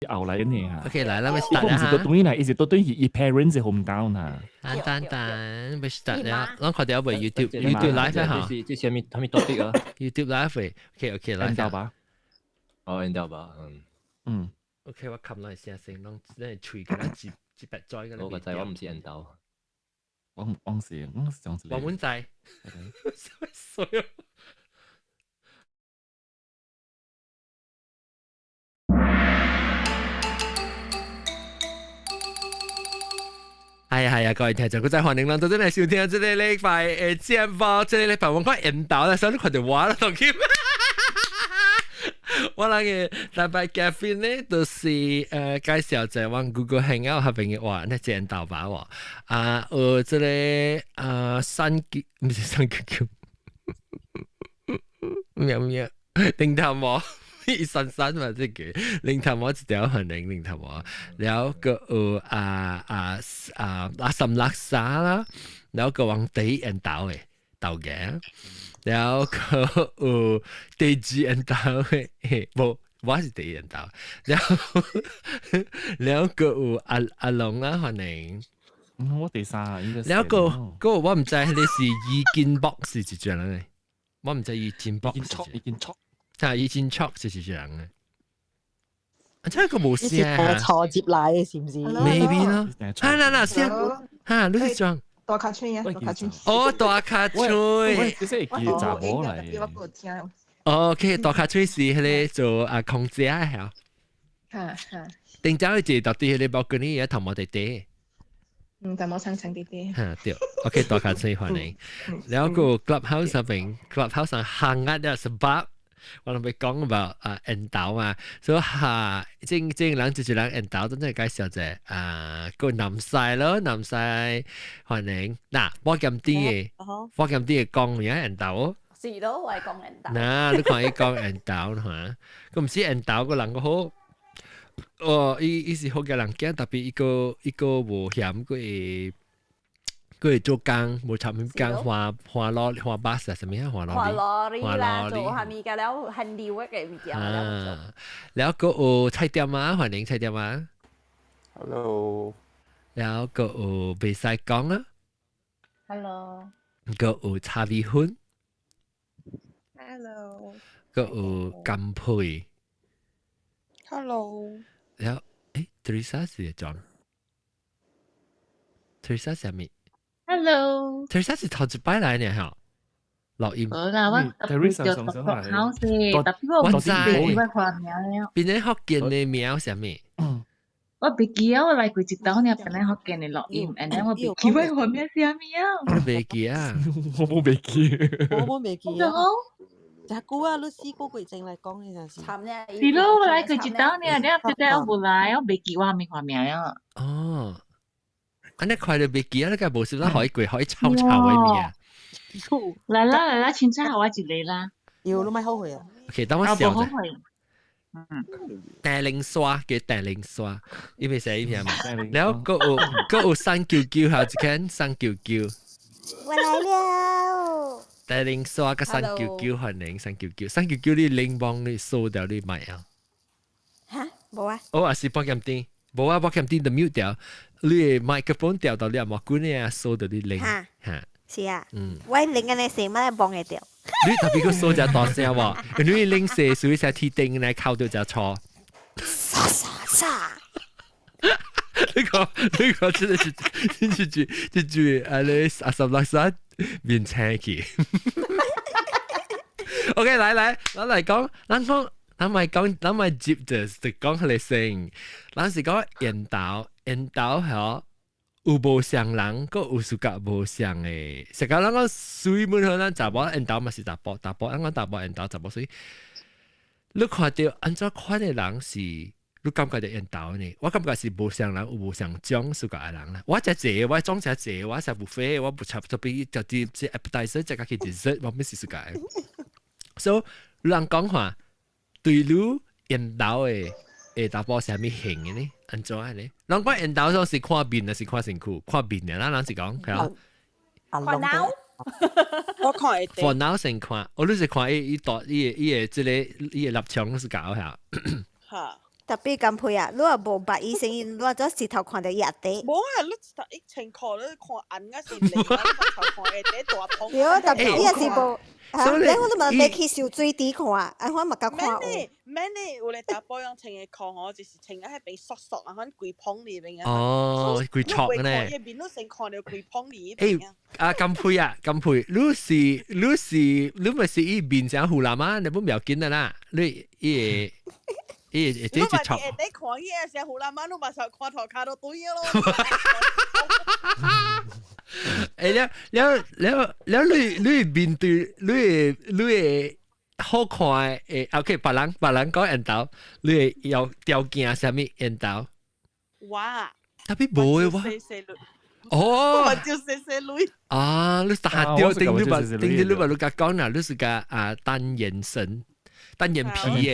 後來呢嚇。 OK，來，咱們 start 伊唔是倒轉來，伊是倒轉去伊 parents 的 hometown 嚇。等等等，未 start 了，咱看到未 YouTube YouTube live 嚇？這是啥物啥物 topic 啊？YouTube live，OK OK 來。 end 吧。哦，end 吧，嗯。嗯。 OK，我冚落聲聲，攏咱喙個咱一一百載個。我個知，我唔是 end 我我是我是講我滿知。所以。係啊係啊，各位聽眾，閣再歡迎咱做陣來收聽這个禮拜的節目。這个禮拜我看緣投啦，所以你看著我啦，當今。我那个禮拜嘉賓呢，就是介紹在阮 Google Hangout 下邊嘅話，那緣投吧喎。啊，這个啊三九，毋是三九九，咩咩，零頭毛。一三三嘛，這個零頭毛一條很靈零頭毛，然後閣有啊啊啊阿三垃圾啦，然後閣往第一緣投的豆嘅，然後閣有第二緣投的，無，我是第一緣投，然後然後閣有阿阿龍啦，歡迎。我第三應該。然後閣閣我毋知彼个是意見博是一種人咧，我毋知意見博。意見錯。啊！以前錯就是這樣嘅，啊，這個無聲啊，錯接來嘅是唔是？Maybe 咯，哈啦啦聲，哈，你是裝大卡喙啊，大卡喙。哦，大卡喙，這是會記查某來。哦，OK，大卡喙是彼个做啊空姐嘅嚇。哈哈。頂早一個到底彼个包括你頭毛弟弟。嗯，頭毛長長弟弟。哈對，OK，大卡喙歡迎。然後個 Clubhouse 上邊，Clubhouse 上行啊，了十八。我攏欲講 about 啊緣投嘛，所以哈，正正人就是人緣投，真正介紹者啊個南西咯，南西歡迎。嗱，我咁啲嘅，我咁啲嘅講嘢緣投。是咯，我係講緣投。嗱，你看伊講緣投嚇，佢毋是緣投個人個好，哦，伊伊是好嘅人囝，特別伊個伊個無嫌，佢會。佢會做工，無插物工，換換攞換巴士啊，啥物啊，換換羅里啦，做啥物嘅了，很溜嘅物件啊。แล้วก็有菜店啊，歡迎菜店啊。 Hello。แล้วก็有袂使講啊。 Hello。閣有茶米粉。 Hello。閣有甘配。 Hello。然後，誒，Teresa 是裝？Teresa 啥物？ Hello， Teresa 是頭一擺來呢吼，錄音。無啦，我 Teresa 上上來，特別我我知，我看名了。變成福建的名啥物？我袂記啊，我來過一道呢，本來福建的錄音，and then 我袂記我畫面啥物啊。我袂記啊，我冇袂記，我冇袂記啊。真久啊，你試過幾陣來講呢陣時。是咯，我來過一道呢，你後來我無來，我袂記我啥物畫名了。哦。按呢快就袂記啊！你個無是咱可以過，可以抄抄的物件。來啦來啦，凊彩予我一个啦。有，你莫後悔啊。 OK，等我笑者。嗯。大靈刷叫大靈刷，伊袂使伊聽嘛。然後閣有閣有三九九，還有一間三九九。我來了。大靈刷佮三九九歡迎三九九，三九九你檸檬你掃掉你買啊？哈，無啊。哦，還是保險店。無啊，保險店就 mute 掉，你的麥克風掉到你也無管你啊，掃到你零。哈，是啊。嗯。我零安尼聲，嘛來望會著。你特別閣掃只大聲無？因為零聲屬於聲天頂來靠到只錯。沙沙沙。呢個呢個真係真是這這句啊你阿十六三面青去。OK，來來，咱來講，咱講。咱咪講，咱咪接著就講彼个先。咱是講緣投，緣投吼有無相人，閣有相佮無相的。實講咱講水本好，咱查某緣投嘛是查埔，查埔咱講查埔緣投查埔水。你看著按怎款的人是，你感覺著緣投呢？我感覺是無相人有無相種相佮的人啦。我食濟，我總食濟，我食 buffet，我不食特別食啲這 appetizer，食較去 dessert，我毋是相佮的。所以人講話。對你緣投的會查埔啥物型的呢？按怎的呢？人講緣投說是看面，還是看身軀？看面的，咱人是講係看腦，我看會看腦先看，我你是看伊伊大伊的伊的這个伊的立場是搞嚇。哈。特別咁配啊！你話無捌伊聲音，你話做舌頭看到壓底。無啊！你一千塊，你看紅啊是靈啊，你頭看下底大風。對，特別伊也是無。所以你我都嘛欲去游水池看，啊，我嘛共看有。免呢，免呢，有個查埔用穿的褲吼，就是穿啊彼邊縮縮啊，款規捧裡面啊。哦，規戳呢。伊面你先看著規捧裡欸，啊，金佩啊，金佩，你咪是伊面像胡蘭嗎？你本袂要緊的啦，你伊會伊會這一戳。你看伊個像胡蘭媽，你嘛是看頭殼都對咯。欸，了了了了，你面對你會好看的，OK，別人講緣投，你會要條件啥物緣投？哇！特別無的哇。哦，目睭細細鐳。啊，你打掉頂你把頂你把你共講啦，你是共啊單眼神、單眼皮的，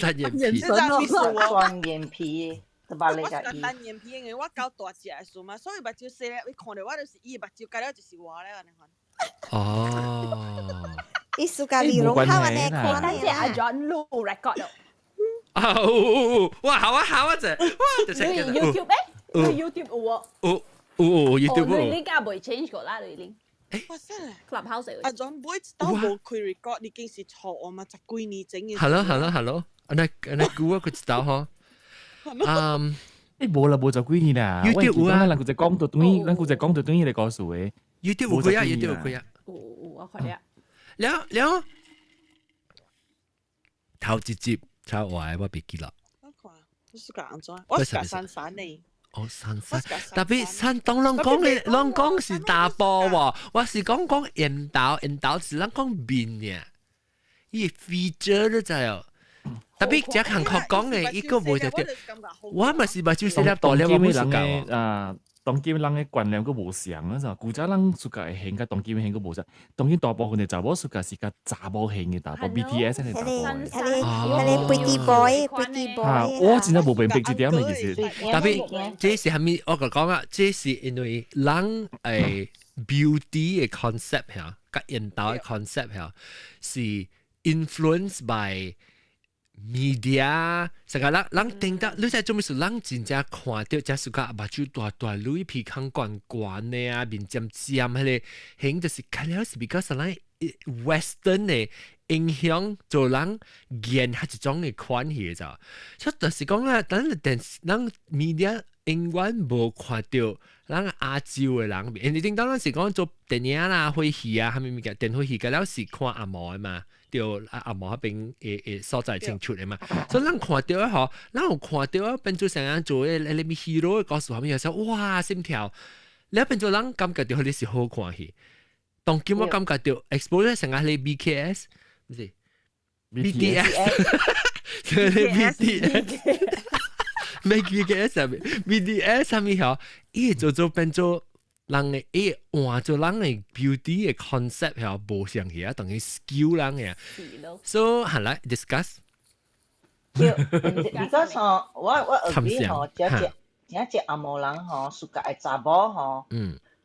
單眼皮，雙眼皮。我是共單眼皮，因為我夠大隻的時嘛，所以目睭細咧，伊看著我就是伊目睭，共了就是我咧，按呢款。哦。伊暑假你攏好按呢看等陣阿 John 錄 record 咯。啊，有哇，好啊好啊，這哇，你 YouTube 誒？你 YouTube 有無？有有有 YouTube 你你家未 change 過啦，你已經。哇塞！Clubhouse 阿 John 每一道無開 record，已經是錯誤嘛，十幾年前嘅。係咯係咯係咯，按呢按呢久啊，佢知道嗬。嗯，欸，無啦，無十幾年啦。 YouTube 有啊，咱古仔講到轉，咱古仔講到轉彼個故事的。 YouTube 有開啊，YouTube 有開啊。有有我看了。了了，頭一集才話我袂記啦。我看，你是講按怎？我是講珊珊的。哦，珊珊，特別山東攏講的，攏講是查埔喎，我是講講緣投，緣投是咱講面爾，伊 feature 你知哦。特別這韓國講的，伊個無就對，我嘛是目睭細粒大粒，我冇人的啊，當今人的觀念閣無相啊，咋？古早人 suka 型，佮當今型閣無相。當今大部分的查某 suka 是較查某型的查埔，BTS 的查埔。彼個 Pretty Boy，Pretty Boy。我真正無明白這點的其實。特別這是啥物？我共講啊，這是因為人的 beauty 的 concept 嚇，佮緣投的 concept 嚇，是 influenced by media，成個人人頂到，你知做咩事？人真正看著，這 suka 目睭大大，鐳鼻孔懸懸的啊，面尖尖，彼個型就是看了是 because 咱 Western 的影響，做人見彼一種的款去的，所以就是講啊，咱電視，咱 media 永遠無看著咱亞洲的人，因為頂當咱是講做電影啦、火戲啊，啥物物件，電火戲，共了是看紅毛的嘛。對啊，紅毛彼邊會所在清出的嘛，所以咱看著啊吼，咱有看著啊，變做啥樣做彼個 hero 的故事，啥物有時候哇心跳，了變做人感覺著彼個是好看戲。當今我感覺著 exposure 成個彼 BKS，毋是 BTS， BTS，咩 BKS 啊？BTS 啥物吼？伊做做變做人的伊換做人的 beauty 的 concept 吼，無相去啊，等於 skew 人的。So 係來 discuss。對，because 吼，我 agree 吼，這隻這隻紅毛人吼，suka 的查某吼，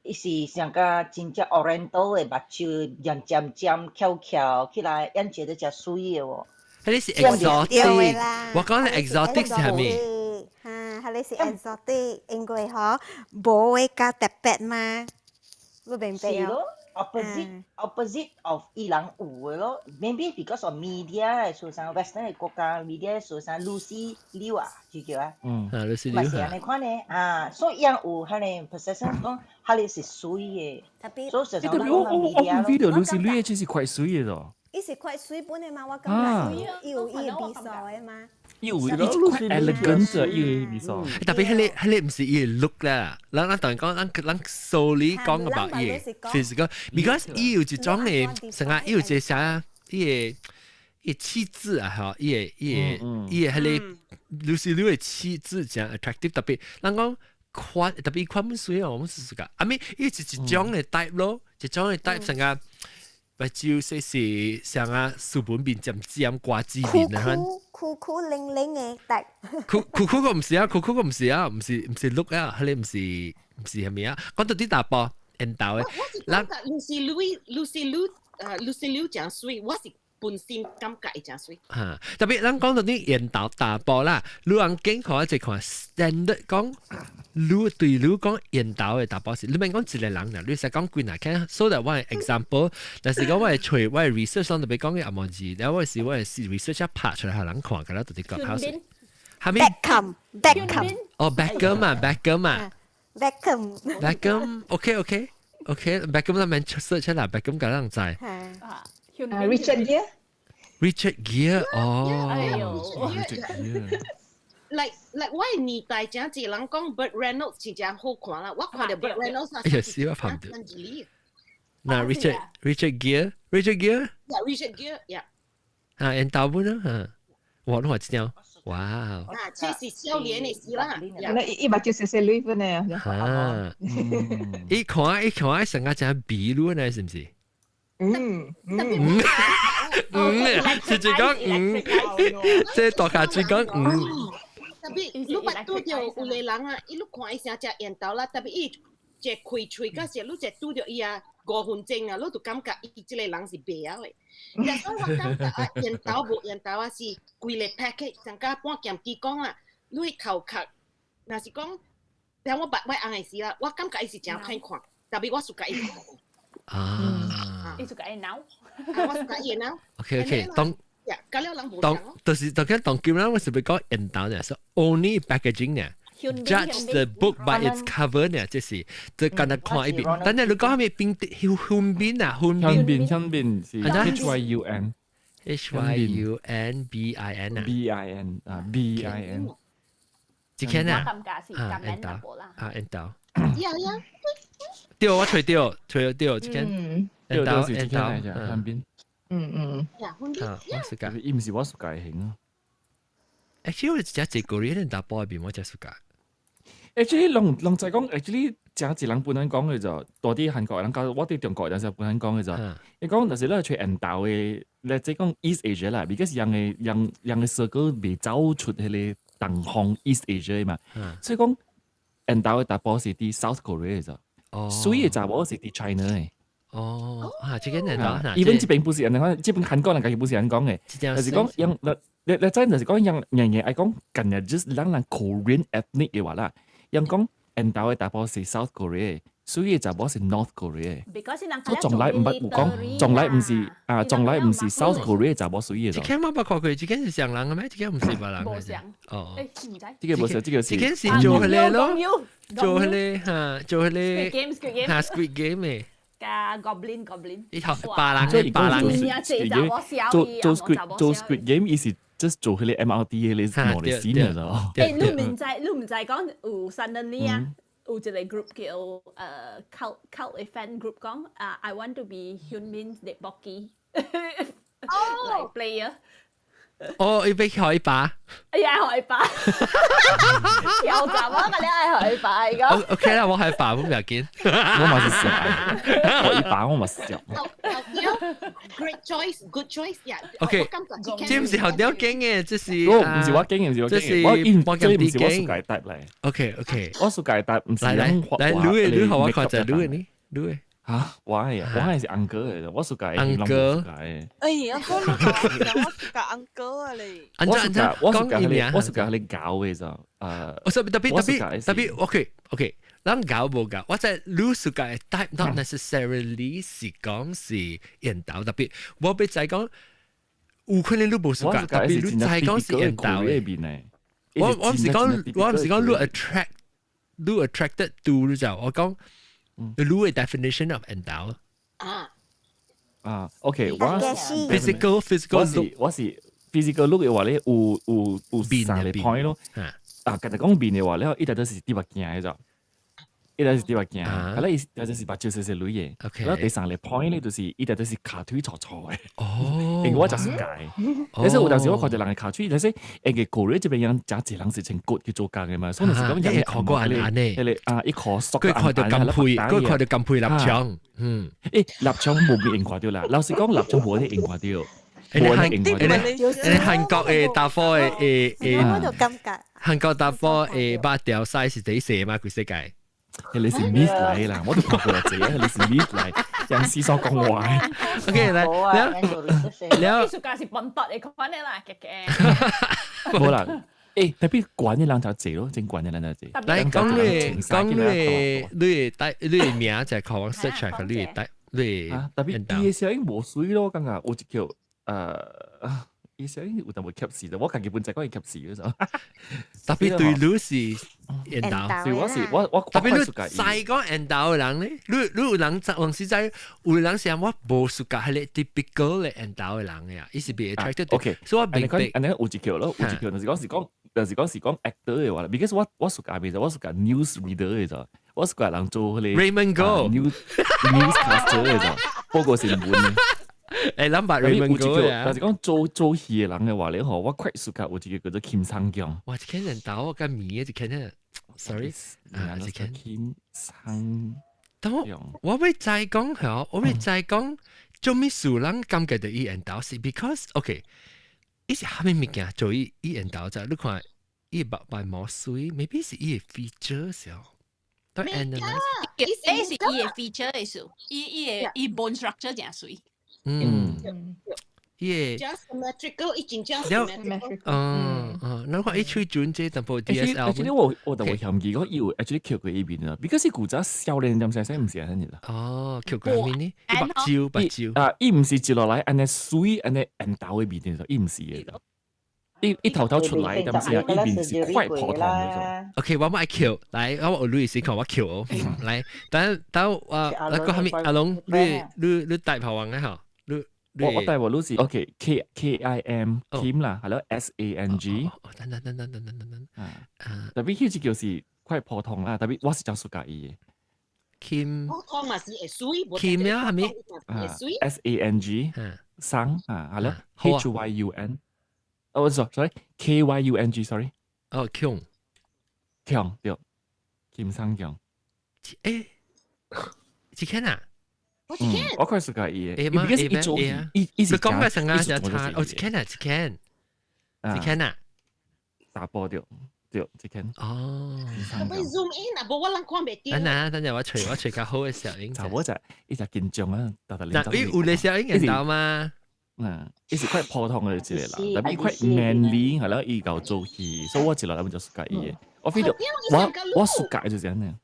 伊是上較真正 Oriental 的目睭，圓尖尖、翹翹起來，眼睛都誠媠的喎。彼個是 exotic，我講的 exotic 是啥物？哈，彼個是 exotic，因為吼無的較特別嘛，你明白是咯，opposite of 伊人有的咯，maybe because of media 的所上 Western 的國家 media 的所上 Lucy Liu 啊，就叫啊，啊，Lucy 嘛是按呢款的啊，所以伊人有彼個 perception 講，彼個是媠的，特別所以實際上我我 video Lucy Liu 其實怪媠的咯。伊是怪媠本的嘛，我感覺伊有伊的味素的嘛。伊有伊怪 elegant 伊的味素。特別彼個毋是伊的 look 啦，咱當然講，咱 solely 講 about 伊的 physical，because 伊有一種的，成啊，伊有一個啥，伊的氣質啊，吼，伊的彼個 Lucy Liu 的氣質誠 attractive，特別咱講款，特別款本媠哦，我們試試個，啊咪，伊是一種的 type 咯，一種的 type 成啊。目睭說是像啊，書本面尖尖瓜子面啊，酷酷靈靈的 type。酷酷酷個毋是啊，酷酷個毋是啊，毋是 look 啊，彼個毋是啥物啊？講到啲查埔緣投的，我是感覺 Lucy Liu Lucy Liu 啊 Lucy Liu 誠媠，我是本身感覺伊誠媠。嚇，特別咱講到啲緣投查埔啦，你人見看一看 standard 講，你對你講緣投的查埔是，你免講一個人啦，你使講幾若間，so that 我 example，但是講我會揣我 research 上特別講嘅阿毛字，然後我是我是 research 拍出來，予人看，佮咱就是講考試。係咪？Beckham，Beckham。哦，Beckham 啊，Beckham 啊。 Beckham。 Beckham，OK OK OK，Beckham 咱免 search 啦，Beckham 佮人知。啊，Richard Gere。 Richard Gere，哦。哎呦，Richard Gere。 Like 我年代真濟人講 Burt Reynolds 真正好看啦，我看著 Burt Reynolds 哎呀，死我拍唔到。嗱，Richard Gere，Richard Gere。 Yeah, Richard Gere, yeah。啊，緣投本啊，嚇，我攏話這樣，哇！啊，這是少年的時啦。那伊目睭細細鐳本的。啊，伊看伊看成個真美女呢，是毋是？嗯嗯嗯，直接講嗯，這大家只講嗯。特別你捌拄著有個人啊，伊你看伊成隻緣投啦，特別伊一開喙，到時你一拄著伊啊5分鐘啊，你就感覺伊這個人是袂曉的。但所以我感覺啊，緣投無緣投啊，是規個 package，上甲半劍豬講啊，你頭殼，若是講，等我捌我翁的時啦，我感覺伊是誠歹看，特別我 suka 伊。啊！伊 suka 伊腦。我 suka 伊腦。 OK OK，當。當就是當當今咱我是欲講緣投呢，是 only packaging 呢。Judge the book by its cover 呢，這是這簡單看一遍。但係你講係咪邊胸邊啊？胸邊邊胸邊是 H Y U N H Y U N B I N 啊 B I N 啊 B I N。這間啊？啊，緣投啊，緣投。呀呀。對，我揣著，揣著，這間。緣投是這間來著，胸邊。嗯嗯。呀，胸邊。我 suka。伊毋是我 suka 型啊。 Actually，我食一個月查埔的面，我真 suka。 Actually，攏攏在講，actually，誠濟人本身講的就，大啲韓國人講，我佇中國人時本身講的就，伊講就是你揣緣投的，你即講 East Asia 啦，because 人的人人的 circle 未走出彼個東方 East Asia 嘛，所以講緣投的查埔是佇 South Korea 的就，媠的查某是佇 China 的。哦，啊，這個緣投， even 這邊不是按呢講，這邊韓國人家己不是按呢講的，就是講人你你知就是講人人人愛講近日 just 咱人 Korean ethnic 的話啦。人講緣投的查埔是 South Korea，媠的查某是 North Korea。所以從來毋捌有講，從來毋是啊，從來毋是 South Korea 查某媠的。這間我捌看過，這間是雙人的咩？這間毋是別人的。哦，欸，毋知。這個無是，這個是。這間是做彼個咯，做彼個哈，做彼個。 Squid Game，Squid Game。哈，Squid Game 的。加 Goblin Goblin。伊頭別人的，別人的。做做 Squid 做 Squid Game，伊是 just 做彼個 MRT 彼個模擬線的。欸，你毋知，你毋知講有 suddenly 啊？有一個 group 叫cult fan group 講啊，I want to be Hyun Bin tteokbokki like player。哦，伊欲予伊飽。哎呀，予伊飽。挑戰我，你愛予伊飽個。 OK 啦，我予伊飽，無要緊。我嘛是想，予伊飽我嘛是想。 Great choice, good choice, yeah. OK，這毋是學了經的，這是。我毋是我經，毋是我經，我我這毋是我 suka type 來。 OK。我 suka type 毋是來來來，你的你予我看者，你的呢？你的。嚇，我係啊，我係是 uncle 來的，我 suka uncle。哎，uncle 你講，我 suka uncle 啊你。我 suka 我 suka 我 suka 彼個𠢕的就，我特別特別特別 OK OK，咱𠢕無𠢕，我知你 suka 的 type not necessarily 是講是緣投，特別我欲知講有可能你無 suka，特別你知講是緣投的。我毋是講你 attract 你 attracted to 你就我講。你的 definition of 緣投啊啊，OK，我 physical 我是我是 physical look 的話咧，有有有三個 point 咯。啊，今日講面的話咧，伊大都是滴目鏡的就，伊大是滴目鏡，啊咧伊大就是目睭細細鐳的。然後第三個 point 咧，就是伊大都是跤腿粗粗的。哦，因為我就 suka。但是有當時我看著人的跤腿，但是因為個人這邊人誠濟人是穿骨去做工的嘛，所以就是講人看過按按的，彼個啊，一箍縮，佢看著金配，佢看著金配臘腸，嗯，欸，臘腸無用看著啦，老實講臘腸無得用看著。無得用看著。你韓國的查埔的誒誒，我就感覺韓國查埔的肉條 size 是第細嘛？規世界。你是 myth 嚟啦，我都看過這，你是 myth 嚟，人思所講話。 OK，來，了了，藝術家是笨拙的款的啦，嘅嘅。無啦，特別管的人就濟咯，真管的人就濟。來講你講你你帶你的名就係靠我 search 佢你帶你。特別伊的聲音無水咯，感覺有一叫伊聲音有淡薄吸時，我家己本身講伊吸時嗰陣。特別對你是緣投，所以我是我我特別你細講緣投的人咧，你有人往時在有人想我無 suka 彼个 typical 的緣投的人呀，伊是被 attracted。 OK，所以我明白。按呢有一叫咯，有一叫就是講 actor 的話啦，because 我 suka 咩就我 suka news reader 的就，我 suka 人做彼个 Raymond Go newscaster 的就，報告新聞的。諗白 Raymond Go 啊！但是講做戲的人的話咧，吼，我快 suka 有一個叫做金昌強。哇！這個人打我個名，這個人，sorry，啊，這個金昌。但我會再講嗬，我會再講，做咩事人感覺到伊緣投是 because OK，伊是蝦米物件做伊緣投就你看伊目白毛水，maybe 是伊的 feature 小。都 analyze，欸是伊的 feature 的事，伊的 bone structure 誠媠。伊個 symmetrical，伊真正 symmetrical。嗯嗯，那看伊喙準這淡薄 DSL。 Actually 我就會嫌疑講伊有 actually 翹過伊面啊，because 古早少年點先生毋是按呢啦。哦，翹過面呢？目睭目睭。啊，伊毋是接落來按呢媠按呢緣投的面的，伊毋是的。伊頭頭出來，但是啊，伊面是快普通的。 OK，我愛翹，來，我有女先看我翹哦。來，等等我，那個蝦米阿龍，你帶跑王嘅嗬？你我帶我你是 OK K K I M Kim 啦，係咯 S A N G。哦，等等等等等等等等。啊，特別佢隻叫是快普通啦，特別我是真 suka 伊嘅。 Kim 普通嘛是會媠，Kim 啊，係咪？S A N G 生啊，係咯 H Y U N。哦，sorry，K Y U N G，sorry。哦，強強對，金生強。這間啊？我快 suka 伊嘅，會嗎？會咩？會啊！伊是你講嘅成啊，成差，哦，這間啊，這間，這間啊，打波對對，這間。哦。可以 zoom in 啊，無我人看袂著。等陣，等陣，我揣較好嘅攝影。就我就伊就緊張啊，特特嗱，伊有咧攝影會到嗎？嗯，伊是快普通的一個人，特別伊快 manly 係咯，伊夠做戲，所以我一落來就 suka 伊嘅。我 feel 到我 suka 就是按呢。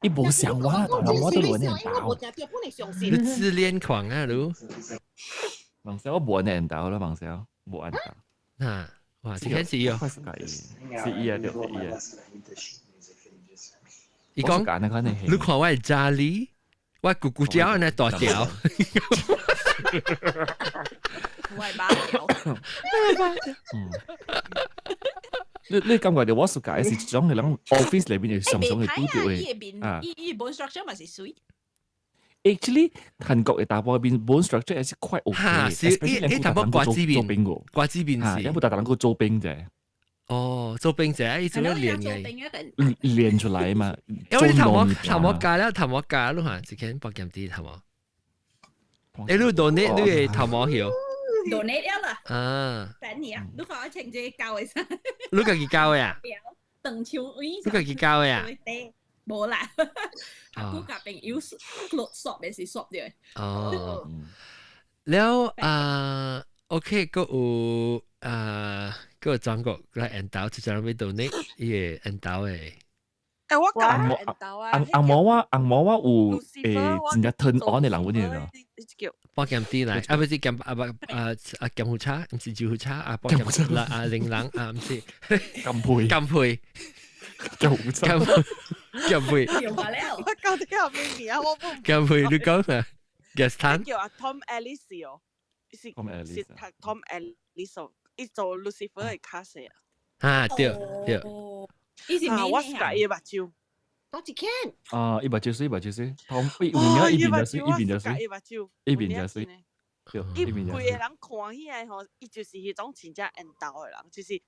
伊無像我，但我都亂緣投。你自戀狂啊，你？望小我無緣投啦，望小無緣投。啊，哇！這個是伊哦，是伊啊，對，是伊啊。伊講，你看我係查理，我咕咕叫呢大條。我係八條。嗯。你感覺到我 suka 是一種係人 office 裏邊就常常會拄著的啊。伊 bone structure 嘛是媠。 Actually，韓國的查埔面 bone structure 也是快 OK。哈，是伊伊淡薄瓜子面，瓜子面是。有冇大大人個做兵啫？哦，做兵者，伊做咩練嘅？練出來嘛。因為頭毛教了，頭毛教你看，一間保險啲頭毛。你 donate 你嘅頭毛曉？donate 了啦。啊。等你啊，你看我穿這個膠的衫。你家己膠的啊？鄧秋偉。你家己膠的啊？無啦，阿姑甲朋友 clothes shop 的是 shop 的。哦。了啊，OK，閣有啊，閣有中國來緣投，就將欲 donate 伊個緣投的。欸，我講緣投啊！紅毛我有真正 turn on 的人阮的咯。保險啲來，啊不是鹹啊不啊啊鹹苦茶，毋是酒茶啊，保險啦啊玲人啊，毋是金配金配金茶金配。我講啲叫咩名啊？我不。金配你講啥？Gas 攤。叫阿 Tom Ellis 哦，是是 Tom Ellis，伊做 Lucifer 的 cast 啊。啊對對。伊是啊，我 suka 伊目睭。多一間。啊，伊目睭媠，目睭媠，同伊有影伊面就媠，伊面就媠，伊面就媠。伊規个人看起來吼，伊就是彼種真正緣投的人，就是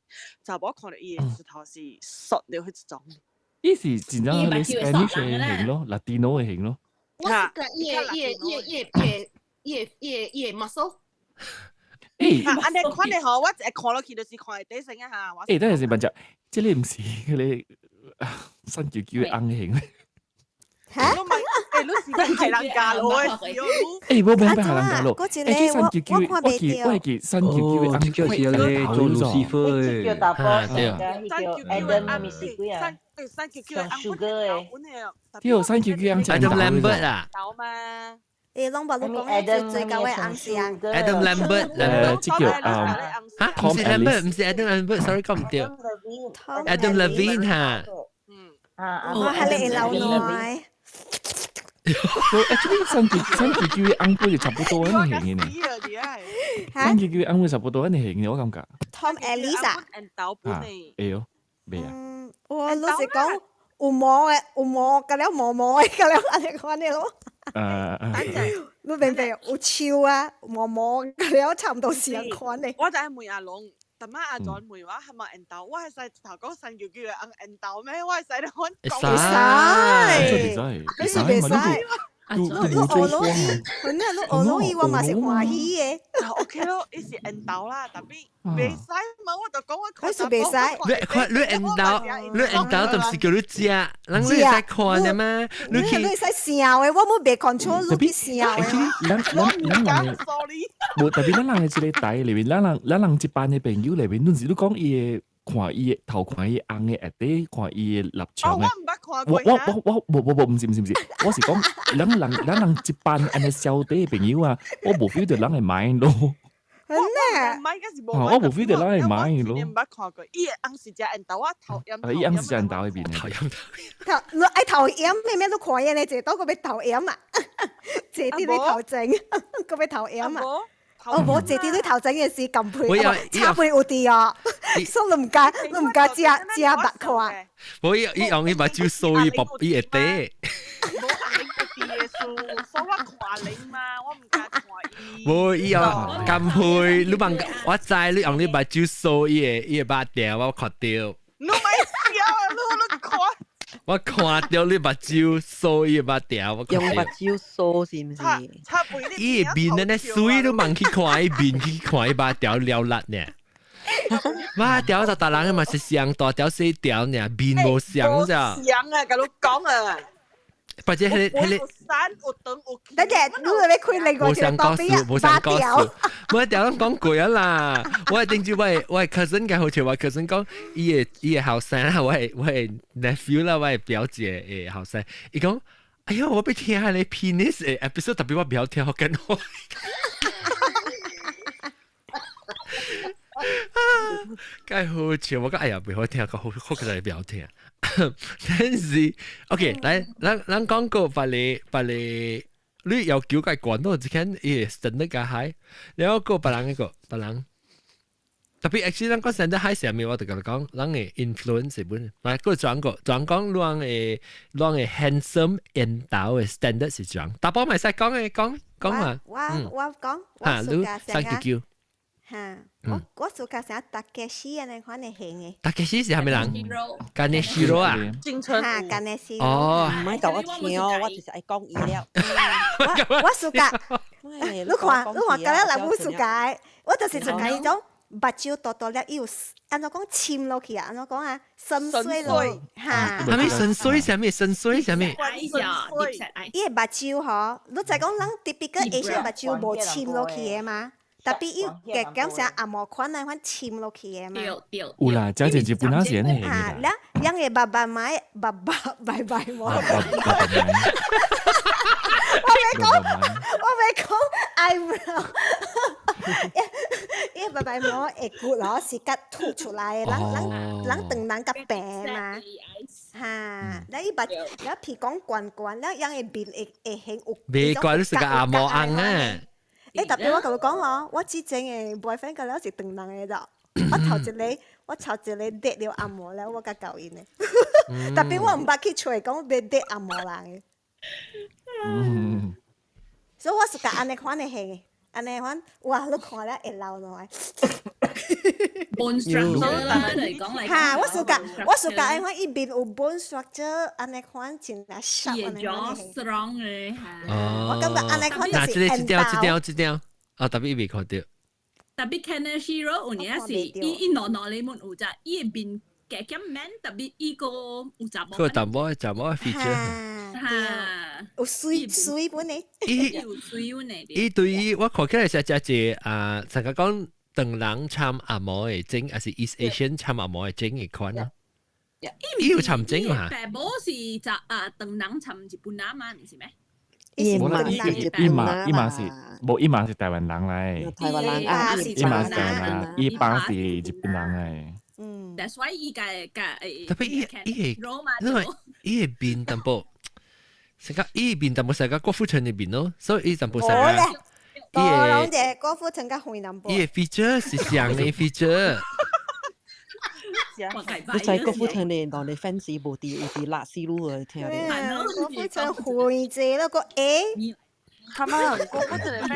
查某看著伊的舌頭是縮著彼一種。伊是真正彼 Spanish 的型咯，Latino 的型咯。我 suka 伊的伊的伊的伊的伊的伊的伊的 muscle。按呢款的吼，我一看落去就是看會底身啊哈。等下是問者，這个毋是彼个三九九的紅型。嚇？你咪誒，你是喺海南家咯？誒，無免喺海南家咯。誒，三九九，我記我記三九九的這叫是咧做 Lucifer 叫大波，對，三九九的咪是幾啊？三九九的 sugar 的，對，三九九紅 Adam Lambert 啊。誒，攏無你講最最舊的紅是啊？Adam Lambert，這叫啊，嚇，唔是 Lambert，唔是 Adam Lambert，sorry 講唔對。Adam Levine 嚇。啊，我係你老內。 Actually 三九九的紅本就差不多按呢型的呢。三九九的紅本差不多按呢型的，我感覺。 Tom Ellis 啊？啊，會哦，袂啊。我老實講，有毛的，有毛，甲了毛毛的，甲了按呢款的咯。你明白？有樹啊，毛毛，甲了差唔多是按款的。我就係問阿龍，特媽阿轉問我係咪緣投，我係使頭講三九九的紅緣投咩？我係使你講。會使，會使，會使。你學老伊，本來你學老伊，我嘛是歡喜的。 OK 咯，伊是緣投啦，但係袂使嘛，我就講我看。是袂使。你看你緣投，你緣投就是叫你食，人你會使看的嘛？你去你會使想的，我冇袂 control 你去想的。咱咱咱人的，無特別咱人的這个台裡面，咱人一班的朋友裡面，你是你講伊的。看伊的頭，看伊紅的，下底看伊的立場的。我我我我無無無，毋是毋是毋是，我是講，咱人一班按呢小弟的朋友啊，我無 feel 著人會買咯。真的？我無 feel 著人會買咯。毋捌看過，伊的翁是食緣投，我頭炎。伊翁是食緣投彼邊。頭炎頭，你愛頭炎咩咩都看伊呢？坐倒閣欲頭炎啊！坐佇你頭前，閣欲頭炎啊！哦，無坐佇你頭前的是含配，插配有佇哦，所以你毋敢，你毋敢食食目看。無伊伊用伊目睭掃伊目伊會底。無紅有佇的書，所以我看你嘛，我毋敢看伊。無伊用含配，你問我知你用你目睭掃伊的伊的目條，我看著。你莫笑，你看。我看著你目睭掃伊的目條，我用目睭掃是毋是？伊的面按呢媠，你望去看伊面去看伊目條了力呢。目條就逐人嘛是相大條細條呢，面無相咋。無相啊，共你講啊。或者彼個彼個。等陣，你欲開另外一個無相無相故事，無條攏講過啊啦。我頂住我的 cousin 嘅好似我 cousin 講，伊的後生啦，我的 nephew 啦，我的表姐的後生，伊講，哎喲，我欲聽彼个 penis 的 episode，特別我袂曉聽福建話。蓋好笑，我講哎呀，袂好聽，個好好個就袂曉聽。但是，OK，來，咱講過別个別个，你要求較懸到一間伊 standard 較 high，然後過別人一個別人，特別 actually 咱講 standard high 啥物，我就共你講，咱的 influence 是本，來過轉過轉講，咱的 handsome 緣投的 standard 是怎？大寶咪使講的，講講嘛。我講，哈，你三九九。哈，我 suka 啥 Takeshi 按呢款的型的。 Takeshi 是啥物人？Kaneshiro 啊。哈，Kaneshiro。哦。毋愛共我聽哦，我就是愛講伊了。我 suka，你看你看，今日來我 suka，我就是 suka 彼種目睭大大粒，伊有按怎講深落去啊？按怎講啊？深邃落，哈。啥物深邃？啥物深邃？啥物？伊的目睭吼，你知講咱 typical Asian 目睭無深落去的嗎？特別伊加減啥紅毛款那款深落去的嘛。有啦，這是日本仔是按呢啊，了，兩個爸爸媽爸爸拜拜我。我欲講 eyebrow，伊爸爸毛會骨咯是較凸出來的，人人人長人較平嘛。哈，了伊目，了鼻孔懸懸，了樣的面會會顯有。袂怪你是個紅毛翁啊！欸，特別我共你講吼，我之前的 boyfriend 甲了是長人的咯。我頭一個 date 著紅毛了，我才交𪜶的。特別我毋捌去揣講欲 date 紅毛人的。所以我是共按呢款的型的，按呢款，哇！你看了會流落來。 bone structure 啦，嚟講嚟。哈，我 suka 按款伊面有 bone structure，按呢款真正 sharp 按呢款的。 strong 的。哦。我感覺按呢款就是這個這條這條這條，啊，特別伊未看著。特別 Kaneshiro 有影是伊伊儂儂你們有隻，伊的面加減 man，特別伊個有查某。佢有淡薄查某 feature。對，有水水本呢？伊有水本呢？伊對於我看起來是只只啊，成個講唐人參紅毛的種，還是 East Asian 參紅毛的種的款啊？伊有參種嘛？白毛是就啊，唐人參日本人嘛，毋是咩？伊嘛伊嘛伊嘛是無伊嘛是台灣人來，台灣人啊，伊嘛是台灣人，伊爸是日本人來。嗯，That's why 伊個個特別伊伊個，因為伊個面淡薄，成個伊面淡薄成個郭富城的面咯，所以伊淡薄成個。伊個攏一郭富城佮越南伊個 feature 是像的 feature。你知郭富城的當你 fans 無佇有佇辣死路的聽咧。郭富城肥濟那個欸。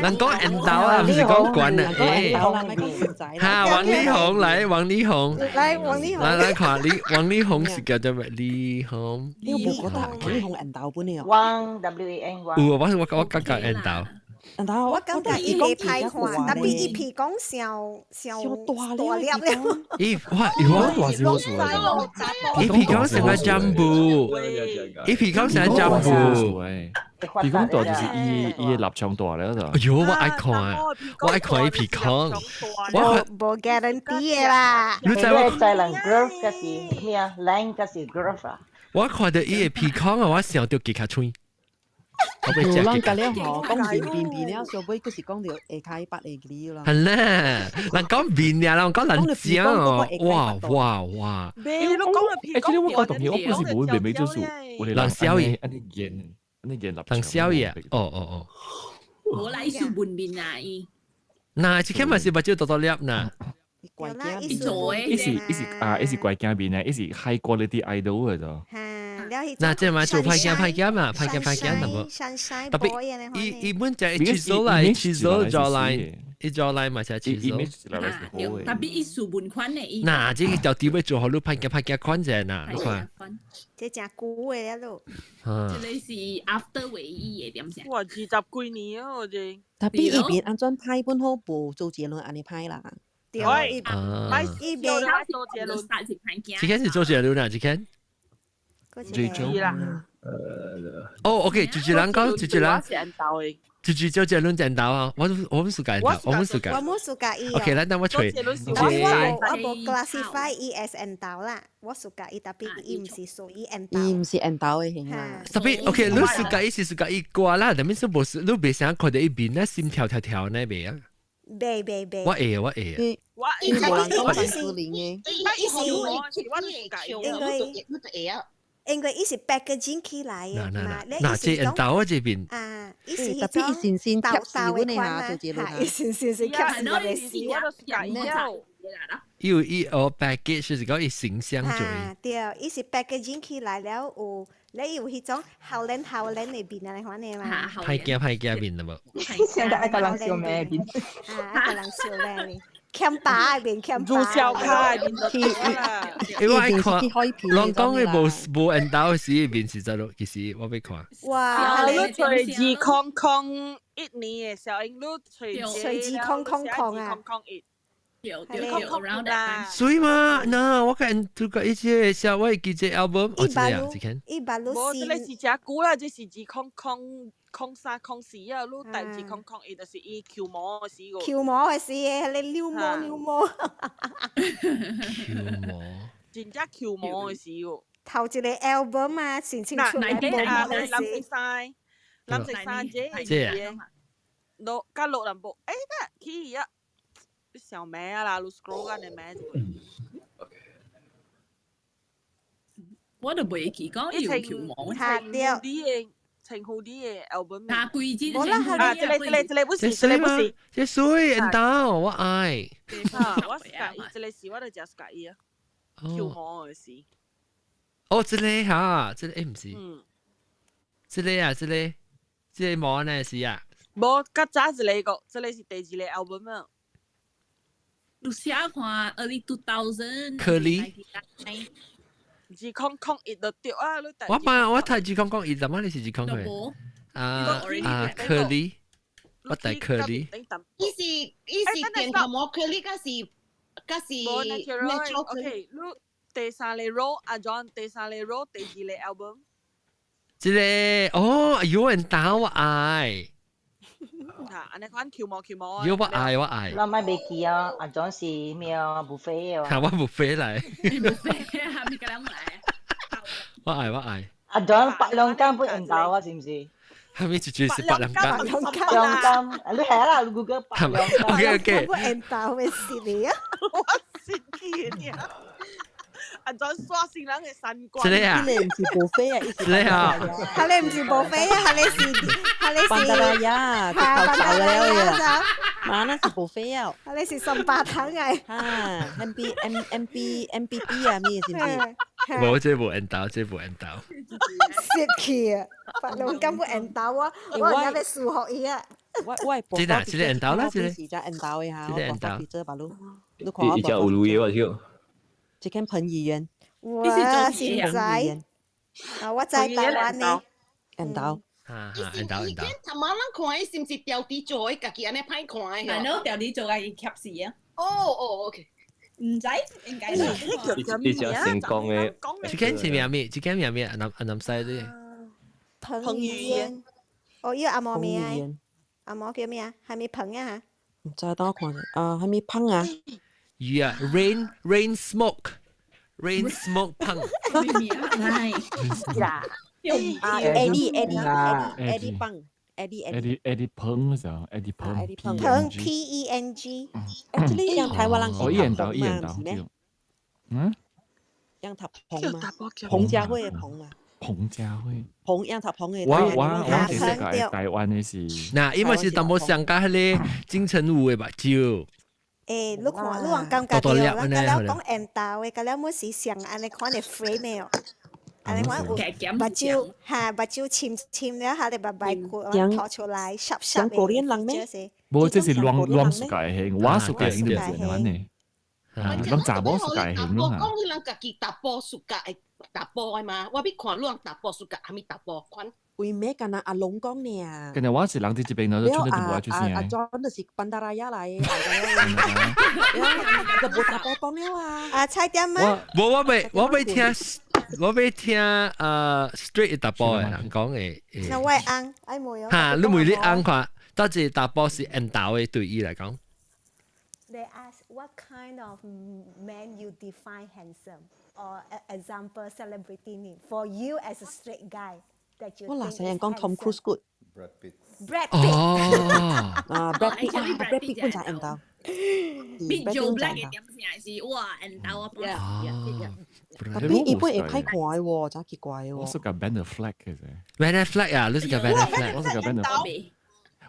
人講緣投啊，毋是講懸啊，欸。哈，王力宏來，王力宏。來，王力宏。來來看，李王力宏是叫做咩？力宏。你有無覺得王力宏緣投本的哦？王 W A N 王。有啊，我我我感覺緣投。我感覺伊袂歹看，特別伊鼻孔傷傷大粒了。伊哇，伊我大是好數伊鼻孔成個jambu，伊鼻孔成個 jambu。鼻孔大就是伊伊的立場大了就。哎喲，我愛看，我愛看伊鼻孔。我無 guarantee 的啦。你知我知人 girl 還是咩啊？男還是 girl 啊？我看到伊的鼻孔啊，我想到吉卡吹。有人甲了吼，講面面面了，小尾閣是講著下跤捌會記啦。係咧，人講面啊，人講人正哦，哇哇哇！你講個欸，其實我覺得我不是無妹妹就是，人小伊，按呢演，按呢演立人小伊啊，哦哦哦。無啦，伊是文面啊，伊。嗱，這個嘛是目睭大大粒呐。伊做的，伊是伊是啊，伊是乖囝面啊，伊是 high quality idol 的就。嗱，這嘛做歹囝歹囝嘛，歹囝歹囝淡薄。特別伊伊本就係廁所來，廁所 jawline，伊 jawline 嘛是廁所。特別伊素文款的伊。嗱，這個條底要做好你歹囝歹囝款者嗱，你看。這誠久的了咯。這個是 after 唯一的點聲。哇，20幾年啊，我這。特別伊邊按怎拍本好，無周杰倫按呢拍啦。對，伊伊邊周杰倫。這個是周杰倫啊，這個。最終啦。哦，OK，就是人講，就是人，就是周杰倫剪刀啊！我我們暑假，我們暑假，我們暑假伊。 OK，咱等我揣。我我無 classify 伊 as 緣投啦，我暑假伊特別伊毋是屬於緣投。伊毋是緣投的型啦。特別 OK，你暑假伊是暑假伊歌啦，但係說無是，你袂想看到伊面啊心跳跳跳呢袂啊？袂袂袂。我會我會。我伊無人講林志玲的。伊是因為你就會啊。因為伊是 packaging 起來的嘛，嗱，這緣投啊這邊啊，伊是特別伊先先貼死阮的下，周杰倫啊，伊先先先貼死我的死啊，伊有伊哦 package 是講伊形象做。對，伊是 packaging 起來了有，你有彼種少年少年的面啊，款的嘛。歹驚歹驚面了無？現在愛共人笑咩面？啊，愛共人笑咩面？欠巴的面，欠巴。做小卡的面就對啦。因為我愛看，攏講的無無緣投的時面是怎咯？其實我欲看。哇！你揣2001年的小英，你揣揣2000啊！對對對，水嘛？那我看這個一些小我會記這 album，哦，這樣這間。伊捌無，這個是誠久啦，這是2003、04啊，你第2001就是伊球魔的時個。球魔的時個，你溜毛溜毛。球魔。真正球魔的時個。頭一個 album 啊，先清出來無毛的時。藍色衫，藍色衫這個。落甲落淡薄，欸，去啊！你想咩啊啦？你 scroll 緊你咩？我都袂記講伊有球魔。嚇對。情好啲嘅 album。那規支。無啦，啊，這個這個這個不是，這個不是。這水緣投，我愛。啊，我喜歡，這個是我都誠喜歡伊啊。球魔的是。哦，這個哈，這個欸毋是。這個啊，這個，這個毛呢是啊。無，較早一個，這個是第二個 album 啊。你寫看 early 2000。可莉。 2001就對啊！你我嘛，我讀2001，怎麼你是2001？啊啊，可莉，我讀可莉。伊是伊是電頭毛可莉，甲是甲是 natural。 OK，你第三個 row 阿 John，第三個 row 第二個 album。這個哦，有人打我愛。嚇，按呢款橋毛橋毛。有我愛我愛。咱莫袂記啊，阿種是咩啊？buffet 啊。嚇，我 buffet 來。 buffet 啊，咪個人來。我愛我愛。阿種白兩間不緣投啊，是毋是？係咪絕對是白兩間？白兩間，你係啦，你 Google 白兩間。 OK OK。不緣投的是你啊！我是記啊。按怎刷新人的三觀？這個啊，這個毋是 buffet 啊，這個啊，他咧毋是 buffet 啊，他咧是，他咧是。班達拉呀，直頭走了呀，嘛那是 buffet 啊，他咧是三八糖嘅。啊，M B M M B M B B 啊，咩是毋是？無，這無緣投，這無緣投。蝕去啊！白龍根本緣投啊，我而家要數學伊啊。我我這個這個緣投啦，這個是只緣投的哈，這個緣投。這把路，你看我。伊只有鐳的我曉。這間彭於晏。哇！現在啊，我在台灣呢。緣投。哈哈，緣投緣投。頭仔人看伊是毋是調佇做的，家己按呢歹看的？啊，喏，調佇做家己翕死啊。哦哦，OK。毋知應該是。伊只成功的。這間是咩咩？這間咩咩？阿南阿南西的。彭於晏。哦，伊個阿毛名啊？阿毛叫咩啊？係咪彭啊？毋知等我看者啊，係咪彭啊？魚啊，rain rain smoke rain smoke 彭。啊，Eddie Eddie Eddie Eddie 彭，Eddie Eddie Eddie 彭是啊，Eddie 彭。彭 P E N G。 Actually，像台灣人是哦，緣投緣投是咩？嗯？像讀彭嘛？彭佳慧的彭嘛？彭佳慧。彭樣讀彭的。我是識個台灣的是。嗱，因為是淡薄上加彼個金城武的目睭。欸，你看，你話感覺著，咱甲了講緣投的，甲了滿是上按呢款的 frame 的哦。按呢款有目睭，哈，目睭深深了，哈，咧白白骨吐出來，濕濕的。像國人咩？無，這是亂亂世界型，我世界型就是按呢款的。攏查某世界型咯。我講你人家己查埔暑假會查埔的嘛？我欲看你人查埔暑假啥物查埔款。為咩敢若阿龍講呢？今日我是人佇這邊，就出得無愛出聲。阿 John 就是班達拉亞來的，就無查埔講了啊。啊，菜點嗎？無，我欲聽，我欲聽straight 查埔的人講的。那我會翁，愛問哦。哈，你問你翁看，到這查埔是緣投的對伊來講。 They ask what kind of man you define handsome, or example celebrity name for you as a straight guy that you 我嗱成日講 Tom Cruise good。 Brad Pitt。 Brad Pitt。哦。啊，Brad Pitt 啊，Brad Pitt 本就緣投。比 Joe Black 嘅點先是哇，緣投啊！特別伊本會歹看的喎，真奇怪喎。我屬個 Ben Affleck 嘅啫。 Ben Affleck 啊，你是個 Ben Affleck。我是個 Ben Affleck。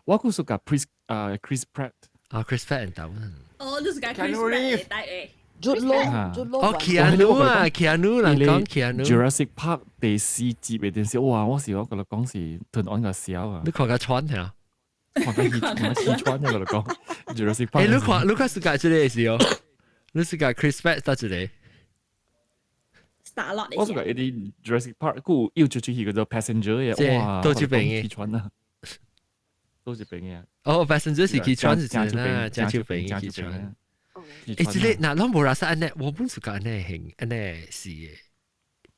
我閣屬個 Chris 啊 Chris Pratt。啊，Chris Pratt 緣投。哦，你是個 Chris Pratt 嘅。 Jude Law，Jude Law。哦，Keanu 啊，Keanu 人講 Keanu。 Jurassic Park 第四集嘅電視，哇！我是我覺得講是吞安個笑啊。你看個穿係啊？看個氣看氣喘啊！我講 Jurassic Park。誒，你看你看是個這個是哦，你是個 Chris Pratt 得一個。我是個一啲 Jurassic Park，佢又出出去叫做 Passenger 嘅，哇！都這邊嘅。氣喘啊！都這邊嘅。哦，Passenger 是氣喘是真啊，加手邊嘅氣喘。誒，這個嗱，攏無拉薩按呢，我本屬個按呢型，按呢是嘅，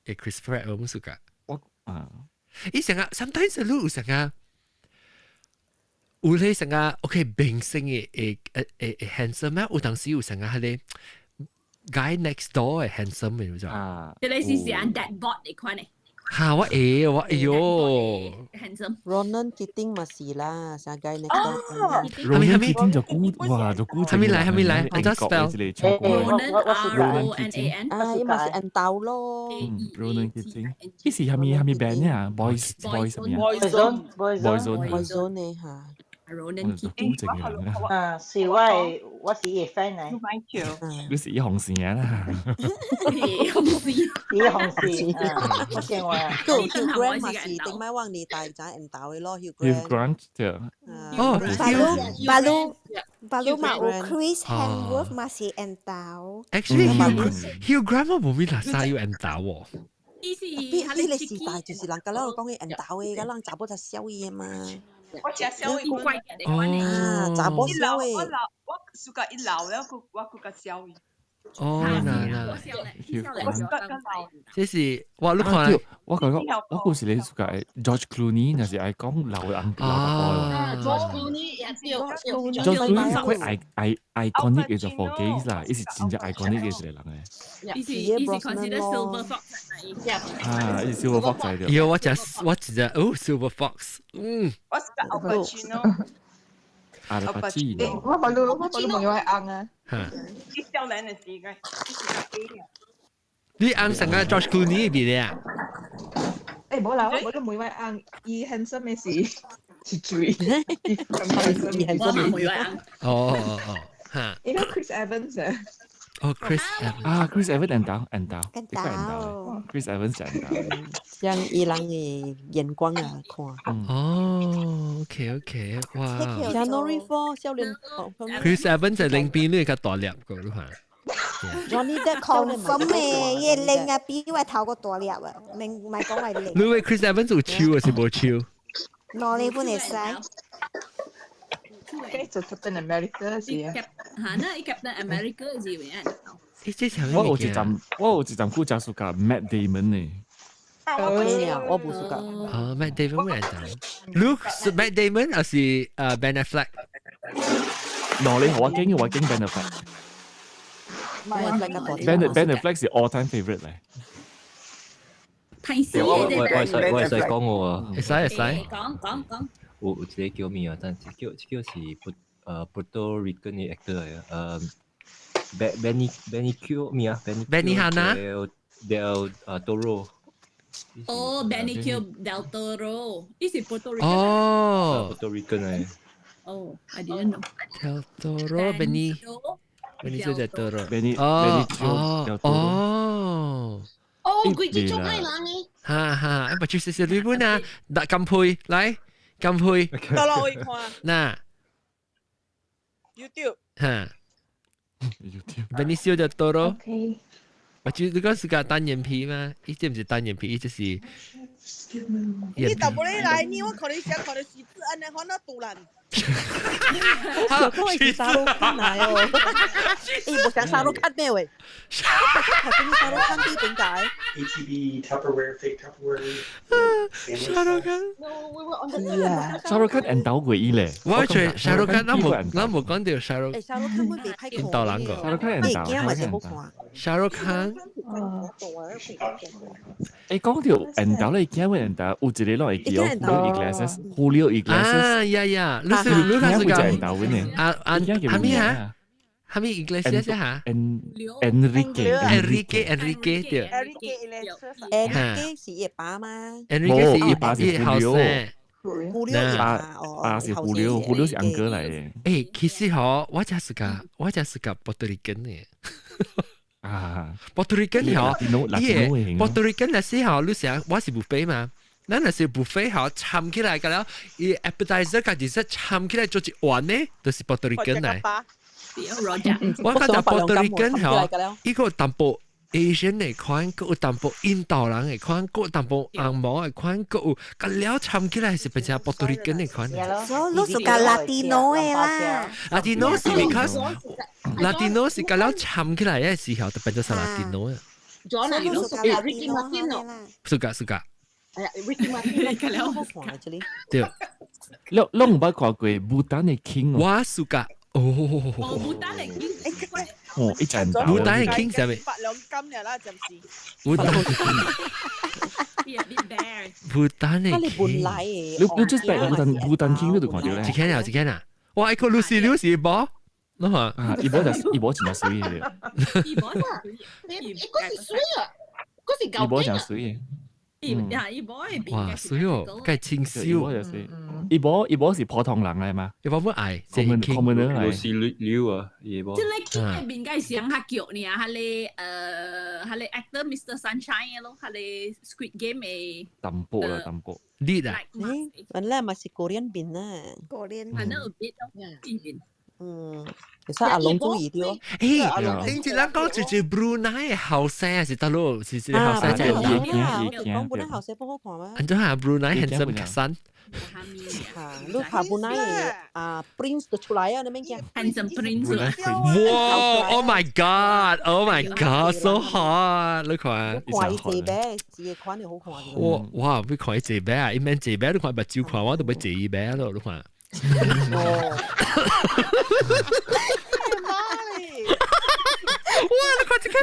誒，Chris Pratt 我本屬個。我啊，伊成個，sometimes 你有成個，有咧成個，OK 明星嘅誒誒誒 handsome 咩？有當時有成個彼個 guy next door 嘅 handsome 嘅，你知啊？這個是是按 dad bod 的款嘅。嚇！我會我哎喲，handsome。 Ronan Keating 嘛是啦，啥 guy next door。 Ronan Keating 就古哇就古。還沒來還沒來，我 spell。 Ronan R O N A N。啊，伊嘛是緣投咯。 Ronan Keating，伊是啥物啥物 band 啊？Boys Boys 啥物啊 Boyzone Boyzone Boyzone 呢嚇。 Ronan Keating。古正嘅。啊，是我的，我是伊的 fan 嚟。你是伊紅線啦。紅線。伊紅線，我見我。 Hugh Grant 嘛是頂擺往年代就緣投的咯，Hugh Grant。Hugh Grant 對。哦，Balu Balu 嘛有 Chris Hemsworth 嘛是緣投。 Actually Hugh Grant 我無咩垃圾有緣投喎。伊是彼彼個時代就是人甲咱講的緣投的，甲咱查某才痟伊的嘛。我食痟伊。哦，查某痟的。我老我暑假一老了，我閣較痟伊。哦，嗱嗱，這是哇，你看，我感覺我故事你屬個 George Clooney，若是愛講老人老大哥。 George Clooney 也對，George Clooney 是quite iconic 嘅就 for gays 啦，伊是真正 iconic 嘅一個人嚟。伊是 consider silver fox。啊，伊是 silver fox 嚟嘅。喲，我只我只只哦，silver fox，嗯。我是個 Al Pacino。阿拉巴基諾。我把你朋友係硬啊。伊少年的時間。你硬成個 George Clooney 邊咧啊？誒，冇啦，我都每位硬，伊 handsome 嘅是是最，伊 handsome 每位硬。哦哦哦，嚇。應該 Chris Evans 啊。哦，Chris Evans 啊，Chris Evans 緣投緣投，呢個緣投，Chris Evans 緣投。像伊人嘅眼光啊，看。哦，OK OK，哇。 Keanu Reeves 少年。 Chris Evans 就另邊呢個大粒個，你看。 Johnny Depp confirm 嘅，伊靚啊，比我頭個大粒啊，明唔係講係靚。你話 Chris Evans 有手還是無手？攞你本會使。做 Captain America 是啊。嚇，那伊 Captain America 是咩？我有一站，我有一站久食 suka Matt Damon 呢。我無 suka。啊，Matt Damon 咩人？Luke 是 Matt Damon 還是Ben Affleck？喏，你我經我經 Ben Affleck。Ben Affleck 是 all time favorite 嚟。睇死我會使講我啊，會使會使。講講講。有一個叫咩啊？但係叫是Puerto Rican 嘅 actor 嚟嘅，Benny Q 咩啊？Benny Benny Hanna Del Toro。哦，Benicio del Toro，伊是 Puerto Rican。哦，Puerto Rican 嚟。哦，I didn't know。 Del Toro Benny Benicio del Toro。 Benny 哦 Benicio 哦。哦，佢這種係人嘅。哈哈，不就是是你本啊？嗱，金配來，金配。到啦，我看。嗱。 YouTube。哈。 YouTube。 Benicio del Toro。 OK。我就你講是個單眼皮嗎？伊這唔是單眼皮，伊就是。你大不你來，你我看你想看你是子安尼，看那突然。小講是沙魯卡來哦，欸，無像沙魯卡咩喂？我頭先沙魯卡啲點解？ATB Tupperware fake Tupperware。沙魯卡。沙魯卡緣投過伊咧。我覺沙魯卡，咱無咱無講到沙魯。欸，沙魯卡會被派印度人個。沙魯卡緣投。驚嘛是好看。沙魯卡。欸，講到緣投咧，驚會緣投，有一個攏會記哦，Julio Iglesias，Julio Iglesias。啊呀呀，你是你看是個啊啊，哈咪啊？哈咪 Iglesias 哈？Enrique Enrique Enrique 對。 Enrique 是伊爸嗎？Enrique 是伊爸是 Julio。 Julio 爸爸是 Julio，Julio 是 uncle 嚟嘅。欸，其實嗬，我真是個我真是個 Puerto Rican 嘅。啊，Puerto Rican 嗬，伊個 Puerto Rican 那時候，你想我是 buffet 嘛？咱若是 buffet 嗬，摻起來個了，伊 appetizer 佮 dessert 摻起來做一碗呢，就是 Puerto Rican 嚟。我覺得 Puerto Rican 嗬，伊個淡薄 Asian 的款，閣有淡薄印度人的款，閣有淡薄紅毛的款，閣有佮了摻起來是變成 Puerto Rican 的款。所以你屬個 Latino 的啦。 Latino 是 because Latino 是佮了摻起來的時候就變做 Latino 啊。咗啦，你屬 Ricky Martin 咯。屬噶屬噶。係啊，Ricky Martin 佢了看這裡。對。你你毋捌看過不丹的 King 我屬噶。哦。哦，不丹的 King。哦，一陣不丹的 King 係咪？發兩金了啦，暫時。不丹。不丹的 King。你你 just 白不丹不丹 King 你就看到咧。一間啊，一間啊！哇，一個 Lucy Lucy 波，你看啊，伊波就伊波真正媠的。伊波真媠，伊嗰是媠啊，嗰是伊波真媠的。伊呀，伊波會哇，媠哦，該清秀。伊波就媠。伊波伊波是普通人來嘛？伊波不愛， common common 來。 Lucy Liu 啊，伊波。這個 King 的面該像較叫呢，彼个彼个 actor Mr Sunshine 咯，彼个 Squid Game 的。淡薄啦，淡薄。你啦。欸，原來嘛是 Korean 面啊。 Korean。可能有別咯，面。嗯，其實阿龍注意到。誒，頂一人講就是 Brunei 嘅後生還是倒落？是是後生仔。講本來後生不好看咩？安怎啊？Brunei 很深山。嚇，你拍 Brunei 嘅啊 Prince 就出來啊，你免驚。 Handsome Prince。哇！Oh my God！Oh my God！So hot！你看。看伊這邊，自己款就好看。哇哇！你看伊這邊啊，伊免這邊，你看目睭看我都欲坐伊邊咯，你看。哦。哇！你看這個，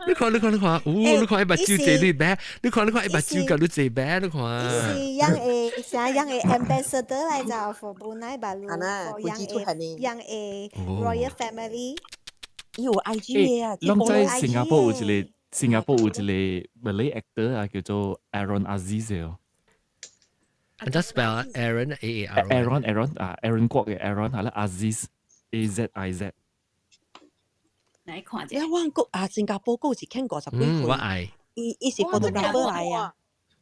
你看你看你看，哦！你看伊目睭坐你邊，你看你看伊目睭共你坐邊，你看。是樣的，啥樣的 ambassador 來就 for Brunei 吧，for 樣的 royal family。伊有 IG 的啊，攏在新加坡有一個，新加坡有一個 Malay actor 啊，叫做 Aaron Aziz 哦。按怎 spell Aaron A A R Aaron Aaron 啊，Aaron 國嘅 Aaron 係啦，Aziz A Z I Z。來看者。我國啊，新加坡閣有一間50幾歲。我愛。伊伊是 photographer 來啊。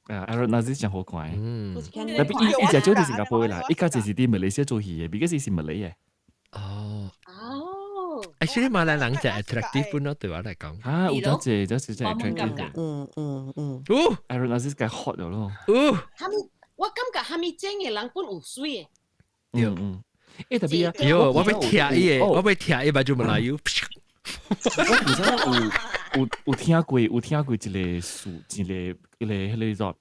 啊，Aaron Aziz 真好看。嗯。特別伊伊只做佇新加坡啦，伊家就是佇馬來西亞做戲嘅，because 伊是馬來嘅。哦。哦。 Actually 馬來人就 attractive 本咯，對我嚟講。啊，有得濟，這是真 attractive。哦，Aaron Aziz 該 hot 咗咯。哦。哈咪，我感覺哈咪整嘅人本有媠嘅。嗯嗯。欸，特別啊，喲，我欲聽伊個，我欲聽伊，目睭馬來油。我其實有有有聽過，有聽過一個事，一個一個彼個做，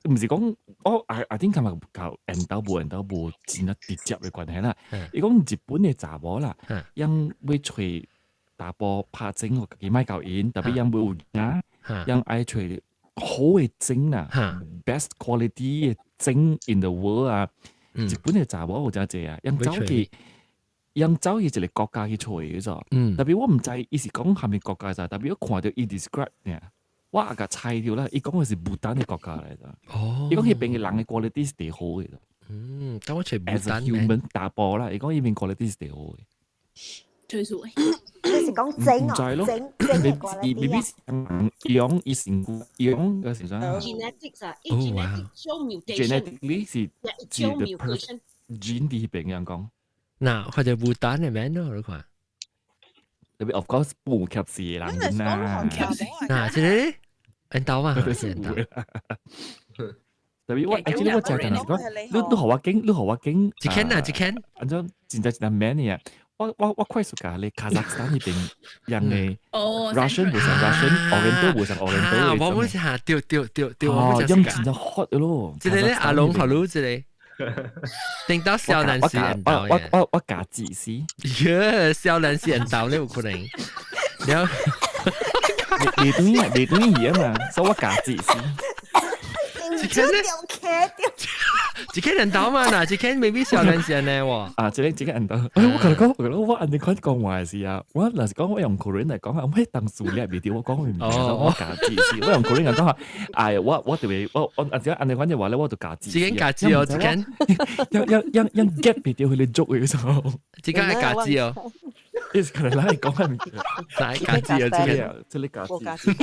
毋是講我阿阿頂感覺佮緣投無緣投無真啊直接的關係啦。伊講日本的查某啦，𪜶欲揣查埔拍精予家己莫𠢕𪜶，特別𪜶欲有囝，𪜶愛揣好的精啦，best quality 的精 in the world 啊。日本的查某有誠濟啊，𪜶走去。𪜶走去一個國家去揣嘅咋，特別我毋知伊是講啥物國家咋，特別我看著伊 describe 爾，我也共猜著啦，伊講的是不丹的國家來咋。伊講彼邊的人的 quality 是最好的。嗯，等我揣不丹。As a human 查埔啦，伊講彼邊 quality 是最好的。最數。你是講精哦？精精的 quality ，maybe 是養伊成養個是啥？Genetics 啊，genetic show mutation。 Genetically 是是 the perfect gene 佇彼邊樣講。嗱，或者不丹的咩咯？你看，特別 of course 不及時人啦。嗱，這個緣投嘛，是緣投。特別我，actually 我食但是講，你你予我揀，你予我揀，一間啊，一間，按怎真正真難嘅啊！我我我快速共你卡扎克斯坦彼邊樣的 Russian 無像 Russian，Oriental 無像 Oriental。我們是嚇，對對對對，我們真正 hot 咯。這個咧阿龍好擼這個。定到少年時緣投我我我共自私。耶，少年時緣投你有可能。了，你你對你對伊啊嘛，所以我共自私。一間咧，一間緣投嘛，嗱，一間 maybe 少年時呢喎。啊，這個這個緣投。哎，我共你講，我共你講，我按呢款講話是啊，我若是講我用 Korean 來講啊，我當數叻袂著，我講會唔我共自私，我用 Korean 來講下，哎，我我特別我我按按呢款嘅話咧，我就共自私。一間共字哦，一間，一一一一 get 袂著彼個 joke 嘅時候，一間係共字哦。意思可能咱講係唔係共字啊，這個這個共字。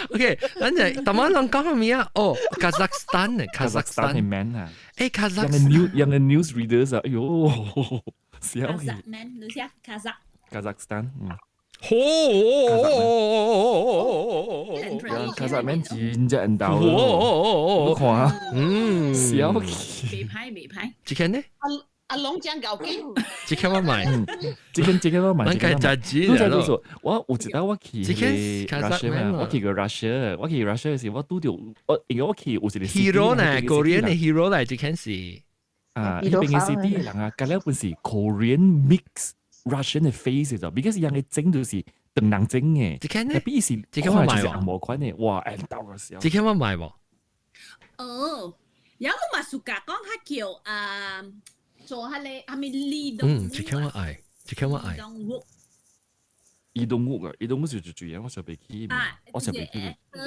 OK，咱就頭晚攏講咩啊？哦，卡扎克斯坦啊，卡扎克斯坦嘅 man 啊，誒，卡扎克斯坦樣嘅 news readers 啊，哎喲，笑卡扎 man，你寫卡扎。卡扎克斯坦，嗯。好，卡扎 man 真正緣投，你看啊，嗯，笑未歹未歹。這間呢？阿龍講𠢕緊，這間我買，這間這間我買，咱該食錢咯。我有一擺我去 Russia 我去過 Russia，我去 Russia 時我拄著我因為我去有一個 hero 呢，Korean 的 hero 來這間是啊，彼邊的 city 的人啊，佮了本是 Korean mix Russian 的 face 就，because 𪜶的整就是唐人整的，這間呢？比是這間我買喎，紅款的，哇，緣投個時候。這間我買無？哦，有個嘛 suka 講較叫啊。做彼個啥物李東嗯，這間我愛，這間我愛。移動屋啊，移動屋是最最我想袂記，我想袂記。這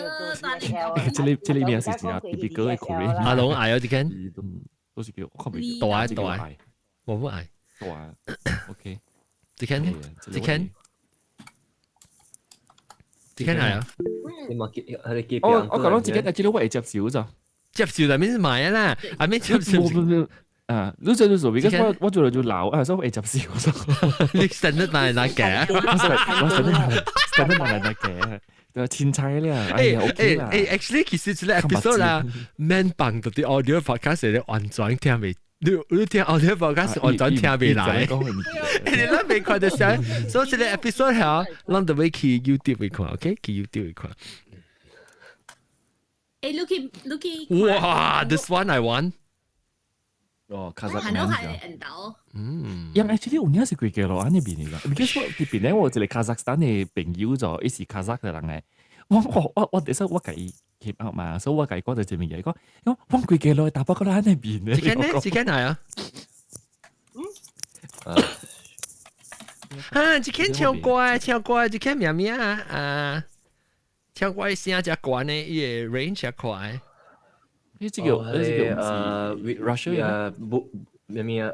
個這個名是真正 typical 的 Korean。阿龍愛啊，這間。移動都是叫我看袂記。大大，我不愛。大，OK。這間這間，這間愛啊。你冇記，佢哋記。我我講這間，這個我會接受咋？接受就免買啊啦，阿免接受。啊，你做你做，because 我做就老啊，所以會接受。你 standard 買嚟嘅？我 standard 買嚟嘅，就凊彩咧。哎呀，OK 啦。誒，actually 其實這個 episode 啦，免放到啲 audio podcast 你完全聽未？你聽 audio podcast 完全聽未來。你咱未看到啥？所以這個 episode 嚇，咱就會去 YouTube 會看，OK？去 YouTube 會看。誒，Lucky Lucky。哇，this one I want。哦，卡扎克係緣投。嗯，因 actually 有影是幾個咯，按呢邊嚟㗎。because 我這邊咧，我一個卡扎克斯坦的朋友就，伊是卡扎克的人嚟。我第時我共伊 keep up 嘛，所以我共伊講就這物嘢，講我幾個咯，打包過來按呢邊咧。時間呢？時間嚟啊？嗯。啊，這間超乖，超乖，這間名名啊啊，超乖聲真懸呢，伊個 range 真快。呢這個呢這個Russia 不，咩咩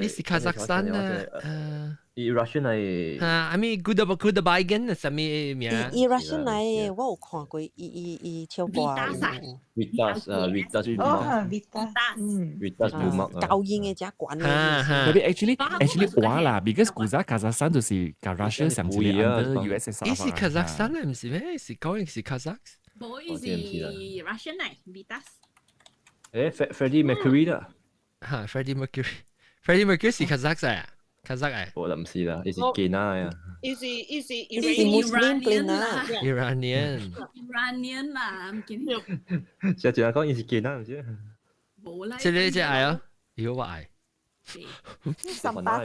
你是卡扎克斯坦啊？伊 Russian 嚟。啊，I mean good good Biden 啥物名？伊 Russian 嚟，我有看過，伊唱歌。 Vitas 啊，Vitas。哦，Vitas。 Vitas 不高音的真懸的。 Tapi actually 我啦，because 古早卡扎克斯坦就是共 Russia 上一個 under USSR。伊是卡扎克斯坦毋是咩？是講是卡扎克。無，伊是 Russian 嚟，Vitas。誒，Freddie Mercury 啦。嚇，Freddie Mercury，Freddie Mercury 是卡扎克啊？卡扎克。我唔是啦，伊是基納啊。伊是伊是 Muslim 啦。 Iranian。 Iranian 啦，唔記得。成日講伊是基納，唔是？冇啦。這個這愛啊，有我愛。18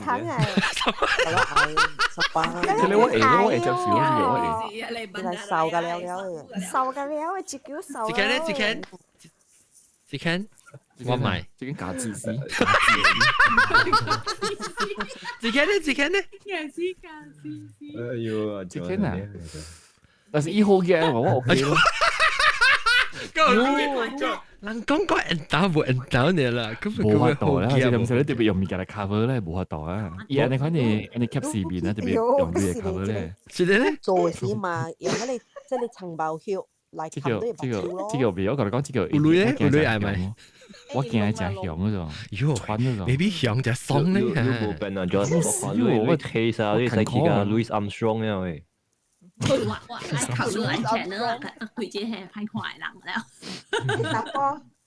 湯啊！十八。這個我會接受，這個我會。你瘦㗎了了，瘦㗎了，一叫瘦。這間呢？這間。這間我買，這間假自私。這間呢？這間呢？假死假死。哎呦，這間啊！但是伊好嘅，我 OK 咯。人講講緣投無緣投呢啦，咁無法度啦，這唔使你特別用物件來 cover 咧，無法度啊。伊按呢款呢，按呢 cap 視面啊，特別用啲嘢 cover 咧。是的咧。做的時嘛，用嗰個這個長毛葉來這個這個這個別，我共你講這個。有鐳咧，有鐳愛咪？我驚食熊嗰種，喲，穿嗰種。 maybe 熊就爽咧。你無病啊？就我看你 taste 啊，你使去個 Louis Armstrong 啊喂。我愛考慮安全啦，規個係歹看的人了。打波。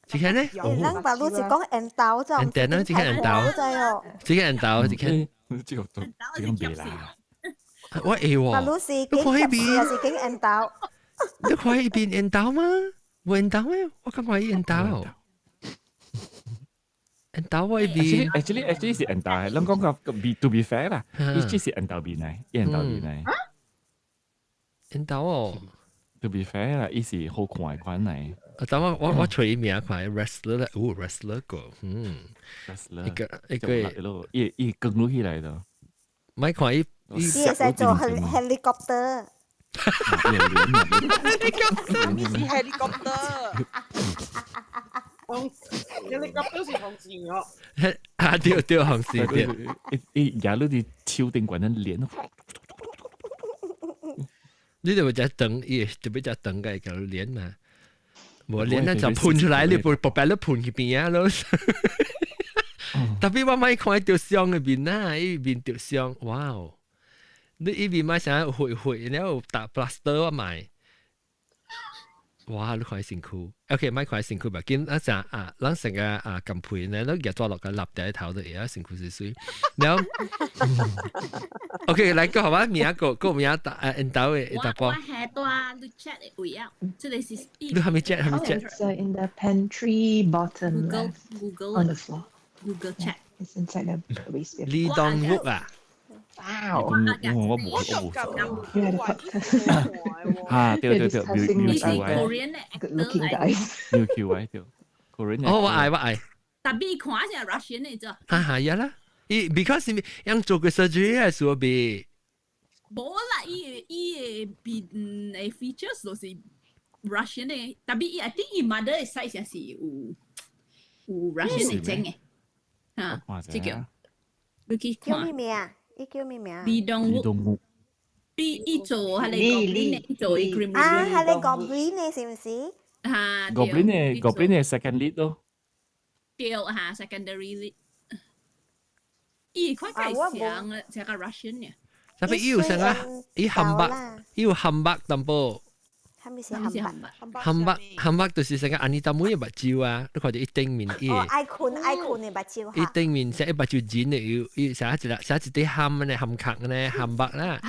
這個呢？咱把路是講緣投就，緣投啊，這個緣投。哦。這個緣投，這個。這個這個別啦。我會喎。把路是經還是經緣投？你看伊邊緣投嗎？無緣投咩？我感覺伊緣投。緣投我邊。 Actually 是緣投，咱講個 be to be fair 啦，伊只是緣投面來，緣投面來。緣投哦。 To be fair 啦，伊是好看的款來。啊，等我揣伊名看，wrestler 咧，哦，wrestler 個，嗯，wrestler 一個一個，伊捲落起來的。咪看伊，伊會使做 helicopter。是 helicopter。helicopter 是紅線哦。啊，對對，紅線對。伊壓落佇手頂懸咧連。你就會只長，伊就比較長個個連嘛。無連啊就噴出來，你不不白你噴去邊啊咯。特別我咪看到傷的面啊，伊面著傷，哇哦！你伊面咪想血血，然後打 plaster 我買。哇！你看身軀，OK，咪看身軀吧。見啊成啊，咱成個啊撳皮咧，都日抓落個立喺頭度，而家身軀是水。然後，OK，來個好吧，名個個名打啊，緣投的打波。我係帶你 chat 的位啊，這個是。你還沒 chat，還沒 chat。 It's in the pantry bottom left Google on the floor. Google chat. It's inside the waste bin. 李東屋啊。 Wow！我冇我冇。啊，對對對，你是 Korean 的 Good looking guys。 New Q Y 對，Korean。哦，我愛我愛。特別看是 Russian 的啫。哈哈呀啦，伊 because 樣做個 surgery 係數比。無啦，伊的面的 features 都是 Russian 的，特別伊 I think 伊 mother 的 side 也是有 Russian 的種的。嚇，這個你去看。叫咩名啊？伊叫咩名？李東屋。伊伊做係你 Goblin，伊做伊 Gremlin。啊，係你 Goblin 的是毋是？嚇，Goblin 的 Goblin 的 second lead 咯。對嚇，secondary lead。伊看起來像像個 Russian 呢。特別伊有成啊，伊韓白，伊有韓白淡薄。係咪是韓白？韓白韓白就是成個安尼淡妹嘅目睭啊，你看到伊頂面伊。哦，愛困愛困嘅目睭。伊頂面成一目睭尖嘅，有伊成一個成一啲喊呢，含殼呢，韓白啦。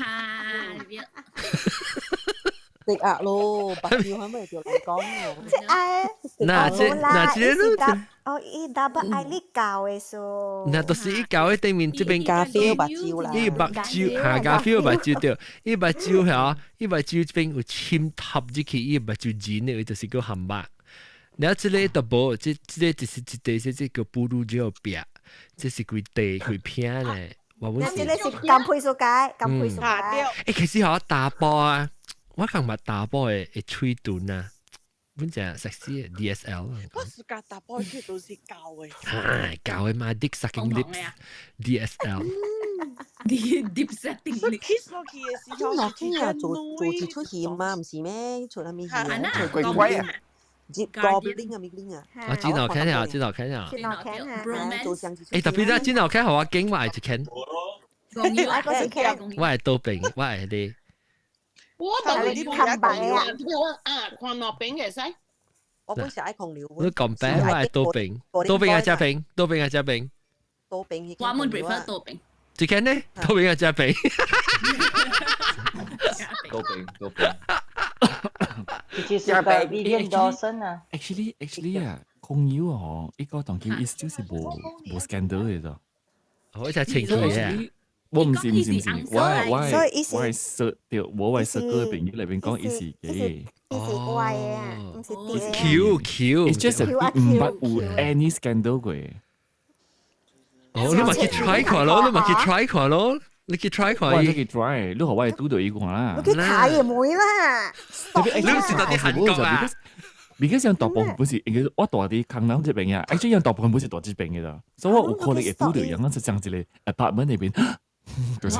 食鴨咯，白椒係咪叫你講啊？即係嗱，這嗱這個哦，伊打不愛你教的數。那都是伊教的對面這邊咖啡目睭啦。伊目睭下咖啡目睭對，伊目睭嚇，伊目睭這邊有深塌入去，伊目睭尖的，就是叫韓白。然後這個就無，這這個就是一塊，這這叫布魯椒壁，這是規地規片咧。我那這個是金配數解，金配數解。欸，其實嗬，大波啊！我感覺大波的的喙唇啊，本正實施 DSL。我暑假大波喙唇是舊的。唉，舊的嘛，deep sucking lips，DSL。 deep sucking lips。 kiss 落去的時候，落去啊，做做一出戲嘛，唔是咩？做啥物戲啊？鬼鬼啊！接 goblin 啊，咪拎啊！我知道看下，知道看下。知道看下。欸，特別啦，知道看我景我係一間。我我係刀兵，我係啲。我冇你看白啊！我啊，看兩邊會使。我本是愛控料。你講白，我係刀兵，刀兵係只兵，刀兵係只兵。刀兵。我們 prefer 刀兵。這間呢？刀兵係只兵。刀兵，刀兵。其實係 Vivian Dawson 啊。 Actually 啊，控油哦，一個當叫意思就是無無 scandal 嘅咋。我就清楚嘅。我唔是唔是唔是，我係我係我係識掉，我係識個朋友裏邊講伊是嘅，伊是歪嘅啊，唔是對嘅。 Q Q， It's just 唔捌有 any scandal 過。哦，你咪去 try 看咯，你咪去 try 看咯，你去 try 看。我去 try，你何我係拄到伊看啦。你去睇也唔會啦。你唔是到啲韓國啊？ because 像大部分本是，應該我住佇江南這邊啊，actually 像大部分本是住這邊嘅啦，所以我有可能會拄到樣，就將一個 apartment 裏邊。就是誒，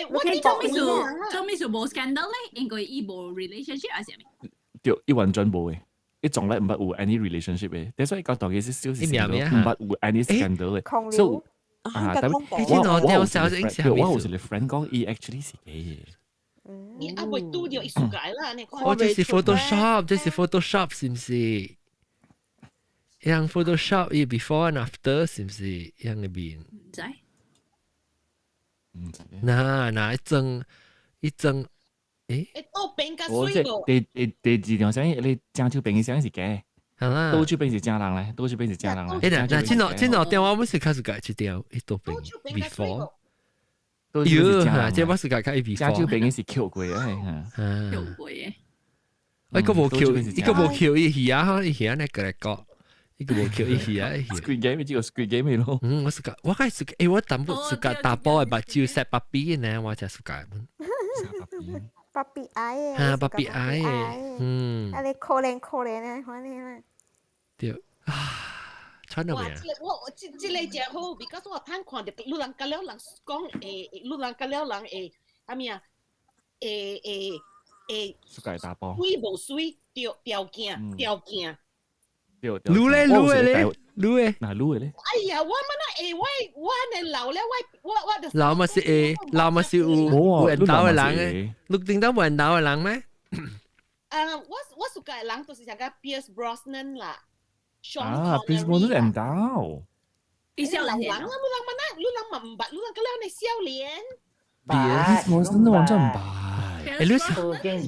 我你做咩事？做咩事無 scandal 咧？應該伊無 relationship 還是啥物？對，伊完全無嘅，伊從來毋捌有 any relationship 嘅。但所以講當其實小事毋捌有 any scandal 嘅。所以啊，但我我我有一個 friend 講，伊 actually 是假嘅。你阿未拄著伊世界啦，你看。哦，這是 Photoshop，這是 Photoshop 是毋是？用 Photoshop 伊 before and after 是毋是用嘅面？唔知。嗱嗱一陣一陣，誒？倒邊較水無？第第第二條聲，你正手邊嘅聲是假，倒手邊是正人咧，倒手邊是正人咧。誒，嗱嗱，這喏這喏電話我是開始改這條，一倒邊 before。喲，嚇！這我是改開 before。正手邊嘅是 Q 過嘅，嚇。 Q 過嘅。一個無 Q，一個無 Q，伊魚啊，伊魚呢過來講。伊個無 Q 伊魚啊，Squid Game 這個 Squid Game 咯。嗯，我是個，我開始誒，我淡薄是個大波的目睭 set 芭比呢，我才是個。芭比愛的。嚇，芭比愛的，嗯。啊，你可憐可憐啊，反正啦。對啊，穿咗未啊？我這這個真好，because 我睇看著女人甲了人講誒，女人甲了人會，啥物啊？會會會。世界大波。水無水，條條件條件。滷咧滷嘅咧，滷嘅，嗱滷嘅咧。哎呀，我乜那會，我我呢老了，我我我就老嘛是會，老嘛是有有緣投嘅人嘅，你聽到有緣投嘅人咩？啊，我我屬嘅人就是像個 Pierce Brosnan 啦。啊，Pierce Brosnan 緣投。你少年人啊，你人乜那，你人嘛毋捌，你人個了呢少年。 Pierce Brosnan 完全毋捌。欸，你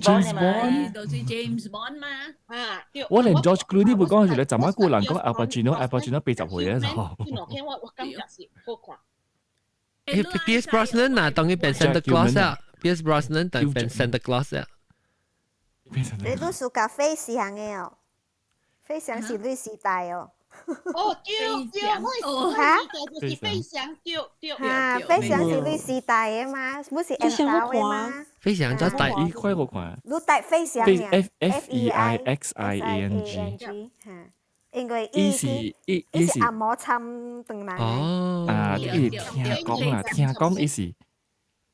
James Bond，就是 James Bond 嘛。啊，對。我連 George Clooney 唔講，是咧，怎麼個人講 Al Pacino，Al Pacino 80歲啊！我我感覺是好看。欸，Pierce Brosnan 嗱，當佢變 Santa Claus 啊，Pierce Brosnan 當變 Santa Claus 啊。你都屬甲飛翔的哦，飛翔是你時代哦。哦，對對，我時代就是飛翔，對對。啊，飛翔是你時代的嘛，不是緣投的嘛？飛翔就帶一塊個看。你帶飛翔 F F E I X I A N G。因為伊是伊伊是阿摩參轉來。哦。啊，伊聽講啦，聽講伊是。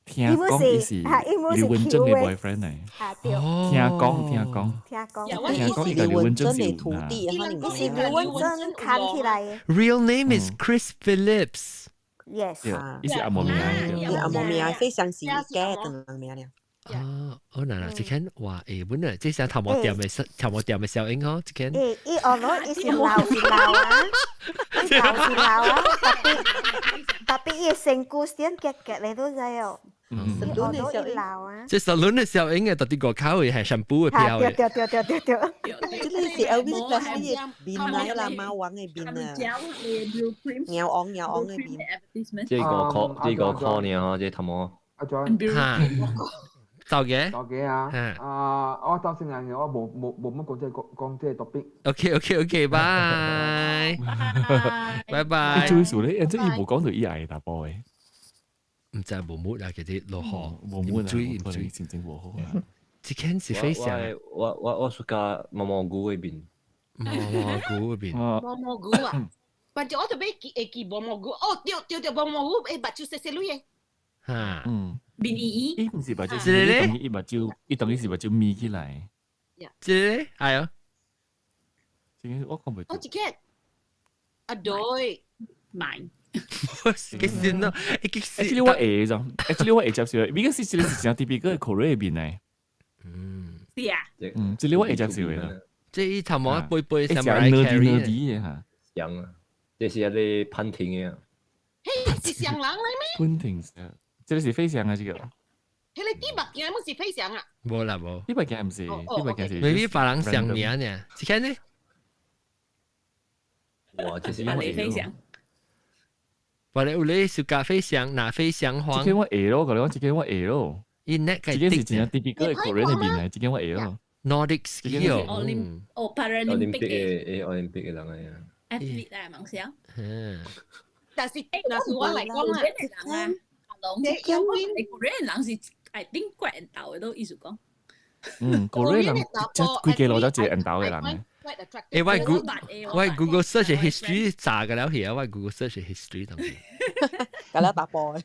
聽講伊是劉文正的 boyfriend 嚟。聽講聽講。聽講。聽講伊個劉文正是徒弟，伊是劉文正看起來的。 Real name is Chris Phillips。Yes。對，伊是紅毛名。伊紅毛名，非常是假唐人名了。哦，哦，嗱嗱，這間哇，誒，本來這是頭毛店的頭毛店的效應嗬，這間。誒，伊學攞伊是老是老啊，伊老是老啊，特別特別伊身軀先夾夾你都知哦。伊學攞伊老啊。這 salon 的效應嘅，特別個口嘅係 shampoo 嘅標嘅。對對對對對對。這個是 Elvis Presley 的面來啦，貓王的面啊。貓王貓王的面。這個可這個可呢嗬，這頭毛。阿 John。嚇。走嘅，走嘅啊！啊，我走先啊，我無無無乜講這個講這個 topic。 OK OK OK，拜拜拜。最數咧，即係伊無講到伊愛大波嘅，唔知無冇啦，其實落雨無冇啦，水唔水真正無好啊。這間是非常，我 suka 毛毛菇嗰邊，毛毛菇嗰邊，毛毛菇啊！反正我特別記會記毛毛菇，哦對對對，毛毛菇會目睭細細蕊的。嚇，嗯。面圓伊毋是目睭，伊等於伊目睭，伊等於是目睭眯起來。這個哎喲，這個我看袂到。我一個，啊對，買。幾先咯？幾先？Actually 我會咋？Actually 我會接受，because 這個是真 typical 的 Korea 面嚟。嗯。是啊。嗯，這個我會接受的。這伊頭毛背背上面 carry 的嚇。像啊，這是一個潘婷的。嘿，是上人來咩？潘婷。這個是飛翔啊！這個，彼個啲目鏡毋是飛翔啊？無啦無，啲目鏡毋是，啲目鏡是。 maybe 別人上名呢？是看呢？哇！這是因為飛翔。我咧有咧是咖飛翔，哪飛翔黃？這間我會咯，我講這間我會咯。伊那個，這間是真正 typical 的 Korean 的面來，這間我會咯。 Nordic ski 哦，哦 Paralympic 的，奧林匹克的人來啊。 athlete 啊，夢想。嗯。但是，但是我來講啊。因為 Korean 人是 I think 怪緣投的都意思講。嗯，Korean 人即規家路都一個緣投的人。欸，我 Google 我 Google search history 查個了去啊，我 Google search history 當時。搞了打波。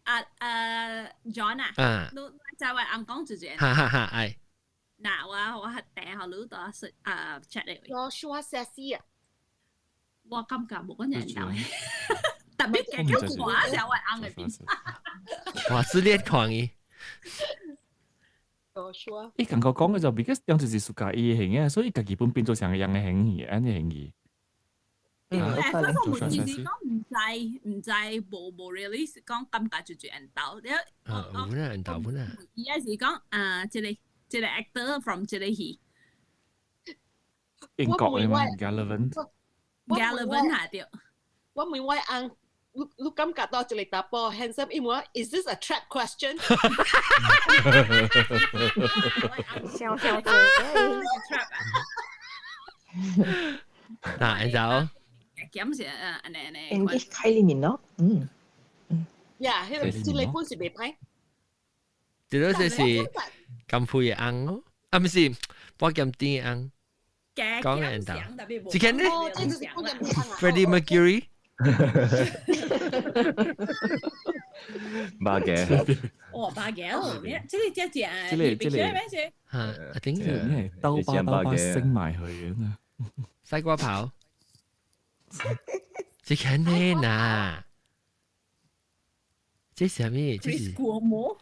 啊啊，John 啊，你在我翁講一句。哈哈哈，哎。嗱，我我訂下你到啊 chat 你。我說 sexy 啊。我感覺無講緣投。特別嘅叫看時候，我翁嘅面。哇！自戀狂伊。我說。伊感覺講嘅就，because 當時是暑假伊型嘅，所以家己本變做成個樣嘅型去，按呢型去。嗯，誒，所以我其實講毋知毋知無無 really 講感覺就緣投，了。啊，有啦，緣投本啊。伊也是講啊，這個這個 actor from 這個戲。英國嘅嘛，Gallivant。 Gallivant 下對。我問我翁。你你感覺到一個查埔 handsome，伊問 Is this a trap question？笑笑嘴。嗱，然後。減是啊，按呢按呢。 Engage 開裡面咯，嗯嗯。呀，彼個這個本是袂歹。這個就是金配的翁咯，啊，毋是寶劍甜的翁。講緣投。這個呢？Freddie Mercury。巴嘅，哦，巴嘅，這個這只，這個這個，嚇，阿頂這個兜巴兜巴升埋去嘅，西瓜刨，這個呢嗱，這是啥物？這是國魔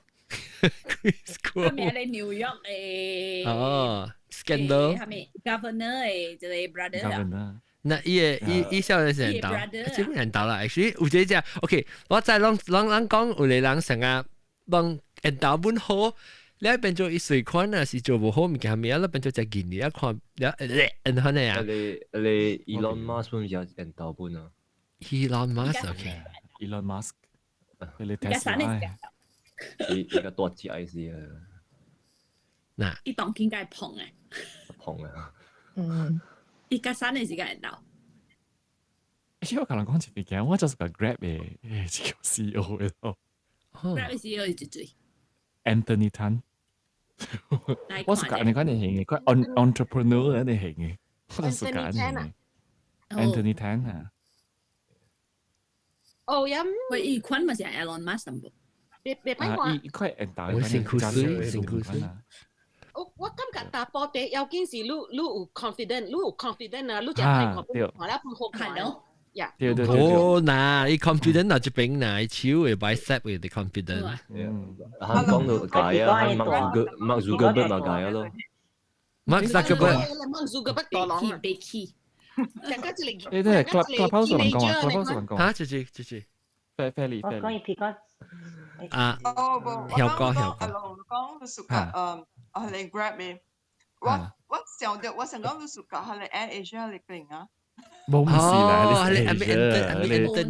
，Chris 國魔，咩咧？紐約的，哦，scandal，啥物？Governor 的這個 brother 啊。那伊個伊伊少年是緣投，這本緣投啦。Actually 有這隻，OK，我知攏攏攏講有個人成日攏緣投本好，你變做伊隨款啊，是做無好物件物啊，你變做隻見你啊看，了然後呢啊？你你 Elon Musk 本是緣投本啊？Elon Musk，OK，Elon Musk，你 Tesla，伊伊個大隻是啊。嗱，伊當應該胖誒，胖啊，嗯。伊較瘦的時間緣投。其實我可能講一件，我就是個 Grab 的這個 CEO 的咯。 Grab 的 CEO 是誰？Anthony Tan。我是個你看你型的，佢 entrepreneur 你型的，我就是個你型的。Anthony Tan 啊。哦，呀。喂，伊款嘛是 Elon Musk 淡薄。別別歹看。伊伊塊緣投。我辛苦死，辛苦死。我我感覺查埔第要緊是你你有 confident，你有 confident 啊，你食歹看，看了本好看咯。呀。對對對。哦，嗱，伊 confident 嗱這邊嗱，手嘅 bicep 嘅 confident。香港就解啊，Mark Zuckerberg 嘛解咯。 Mark Zuckerberg。 Mark Zuckerberg 大人啊。別氣。你都係 Clubhouse 人講啊，Clubhouse 人講。嚇，姐姐姐姐。 Fairly 我講伊皮講。啊。哦，無，我曉講曉講阿龍講你屬個啊，你 grab 嘅，我想到我想講你屬個係你 Air Asia 你邊啊？冇唔是啦，你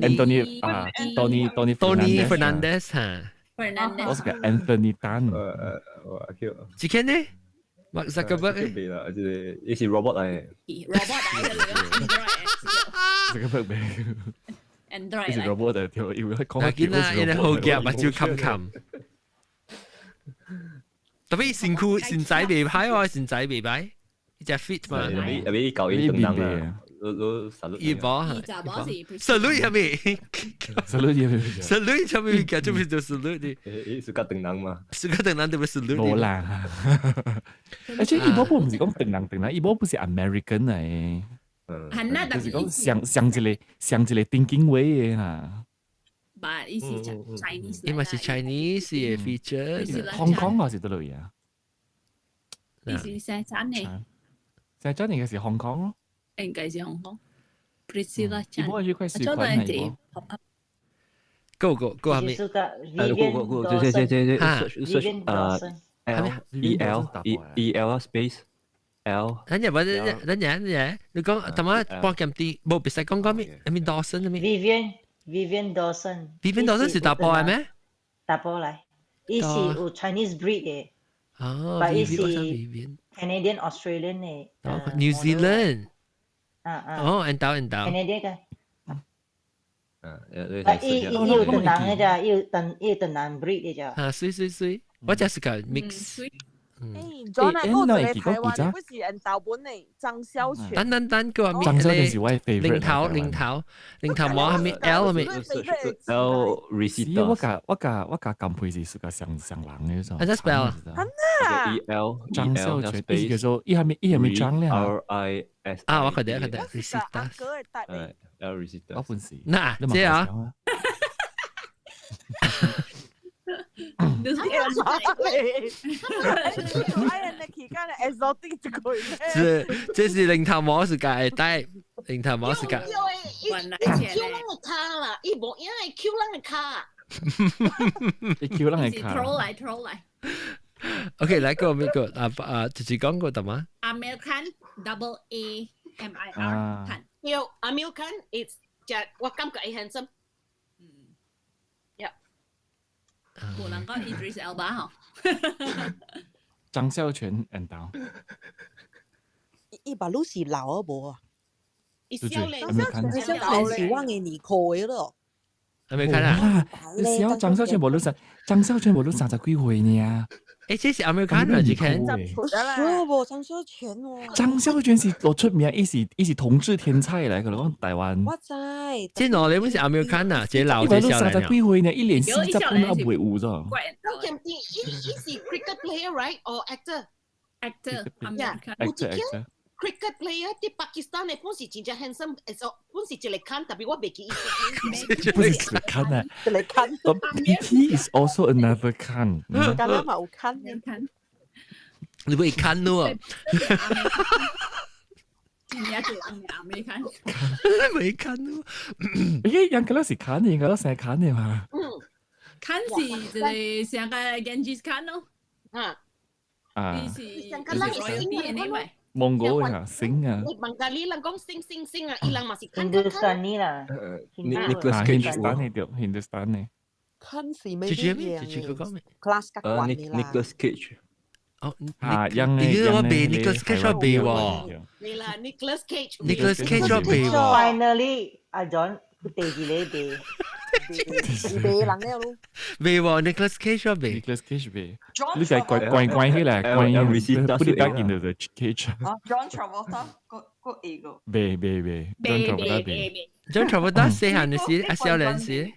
Anthony 啊，Tony Tony Tony Fernandez 嚇。 Fernandez。我是個 Anthony Tan。我叫。這間呢？Mark Zuckerberg 未啦，這個伊是 robot 嚟。 robot 嚟嘅，Zuckerberg 未。 Android 伊是 robot 嚟，條因為佢講。嗱，見啦，因為好夾，目睭冚冚。特別身軀身材袂歹喎，身材袂歹，伊只 fit 嘛。特別特別舊伊等人啊，攞攞伊無，伊查某是 salute 係咪？salute 係咪？salute 係咪？叫做咩做 salute 的？伊是較長人嘛？是較長人就會 salute。無啦。而且伊某不毋是講長人長人，伊某不是 American 嚟。係啦，就是講上上一個上一個 thinking way 的哈。 But 伊是 Chinese，伊嘛是 Chinese 嘅 feature。香港還是佗落啊？伊是生產的。生產應該是香港咯。應該是香港。Priscilla 伊某是塊水款嚟。 Go go go 係咪？ go go go，這這這這 search L E L E E L space L。等陣，等陣，等陣，等陣，你講，頭先幫劍啲，冇別使講講咩？係咪 Dawson 咩？Vivian Vivian Dawson。 Vivian Dawson 是查埔嚟咩？查埔嚟，伊是有 Chinese breed 嘅。哦，但伊是 Canadian Australian 嘅。 New Zealand。啊啊。哦，緣投緣投。 Canadian 嘅。啊，啊，伊伊有唐人嘅咋，伊有唐伊有唐人 breed 嘅咋。啊，媠媠媠，我就是個 mix。誒，仲有那個一個台灣，不是緣投本的張孝全。等等等，個張孝全是我 favorite。零頭零頭零頭毛係咪 L 係咪？L receipt。我甲我甲我甲金配是屬個上上人嘅啫。啊，這 spell。啊 E L 張孝全，伊叫做伊係咪伊係咪張咧？R I S。啊，我記得記得 receipt。 L receipt。我本是。嗱，這啊。你是哎，你期間係 exotic 一個是，這是零頭毛是解帶，零頭毛是解。伊 Q 人嘅跤啦，伊無影會 Q 人嘅跤。伊 Q 人嘅跤。 troll 來 troll 來。 OK，來個咩個啊啊，就是講過得嘛？ Amir Khan double A M I R Khan。對，Amir Khan is 只我感覺伊 handsome。嗯。Yeah。無人講 Idris Elba 吼。張孝全緣投。伊把路是老啊無啊？伊少年，張孝全是我嘅年齡的咯。係咪看啊？你小張孝全無你三，張孝全無你三十幾歲呢？誒，這是 American 啊，這間。是無張孝全哦。張孝全是老出名，伊是伊是同志天才來，佢講台灣。我知。這兩個本是 American 啊，這老這少三十幾歲呢，一連四十本都未有咗。我見伊伊是 cricket player right or actor？ Actor。 Yeah，有一間 cricket player 佇巴基斯坦的本是真正 handsome，本是一個看，但是我袂記伊。不是一個看啊，一個看。 He is also another 看。敢若嘛有看呢？你會看咯？真正一人未看。未看咯？咦，應該是看的，應該都成看的嘛。嗯，看是一個像個 Genghis Khan 咯。啊。啊。伊是上個人是星的咪？蒙古啊，星啊。孟加拉人講星星星啊，伊人嘛是看印度斯尼啦。 Nicolas Cage 對，Hindustan 看是咩？姐姐咩？姐姐佢講咩？Class 較懸的啦。 Nicolas Cage。哦，啊，樣的，我背 Nicolas Cage 我背喎。對啦，Nicolas Cage。 Nicolas Cage 我背喎。 Finally，阿 John 第二個背。背人了咯。背喎，Nicolas Cage 我背。 Nicolas Cage 背。你就關關關起來，關不你 back into the cage。啊，John Travolta 個個一個。背背背，John Travolta 背。 John Travolta 細漢的時，啊少年時。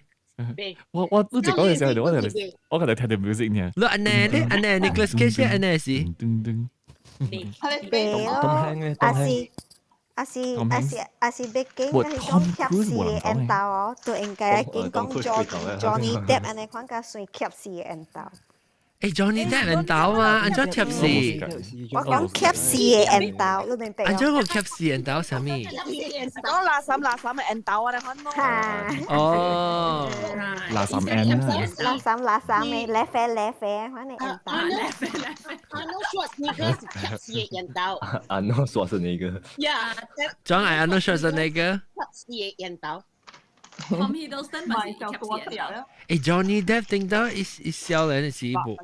我我你講嘅時候，我就我就聽到 music 呢。你按呢，你按呢，Nicolas Cage 按呢是。噔噔。背咯，阿是啊是啊是啊是欲拣彼種怯死的緣投哦，就應該揀講 Johnny Depp 按呢款較算怯死的緣投。欸，Johnny Depp 緣投嘛，按怎怯死？我講怯死的緣投，你明白？按怎個怯死緣投啥物？講垃圾垃圾的緣投啊，你看咯。哦，垃圾 N 啊。垃圾垃圾的，叻啡叻啡，反正緣投。阿諾舒華辛力加是怯死的緣投。阿諾舒華辛力加。 Yeah，講係阿諾舒華辛力加。怯死的緣投。 Tom Hiddleston 咪是怯死緣投。欸，Johnny Depp 頂到伊伊少年時無。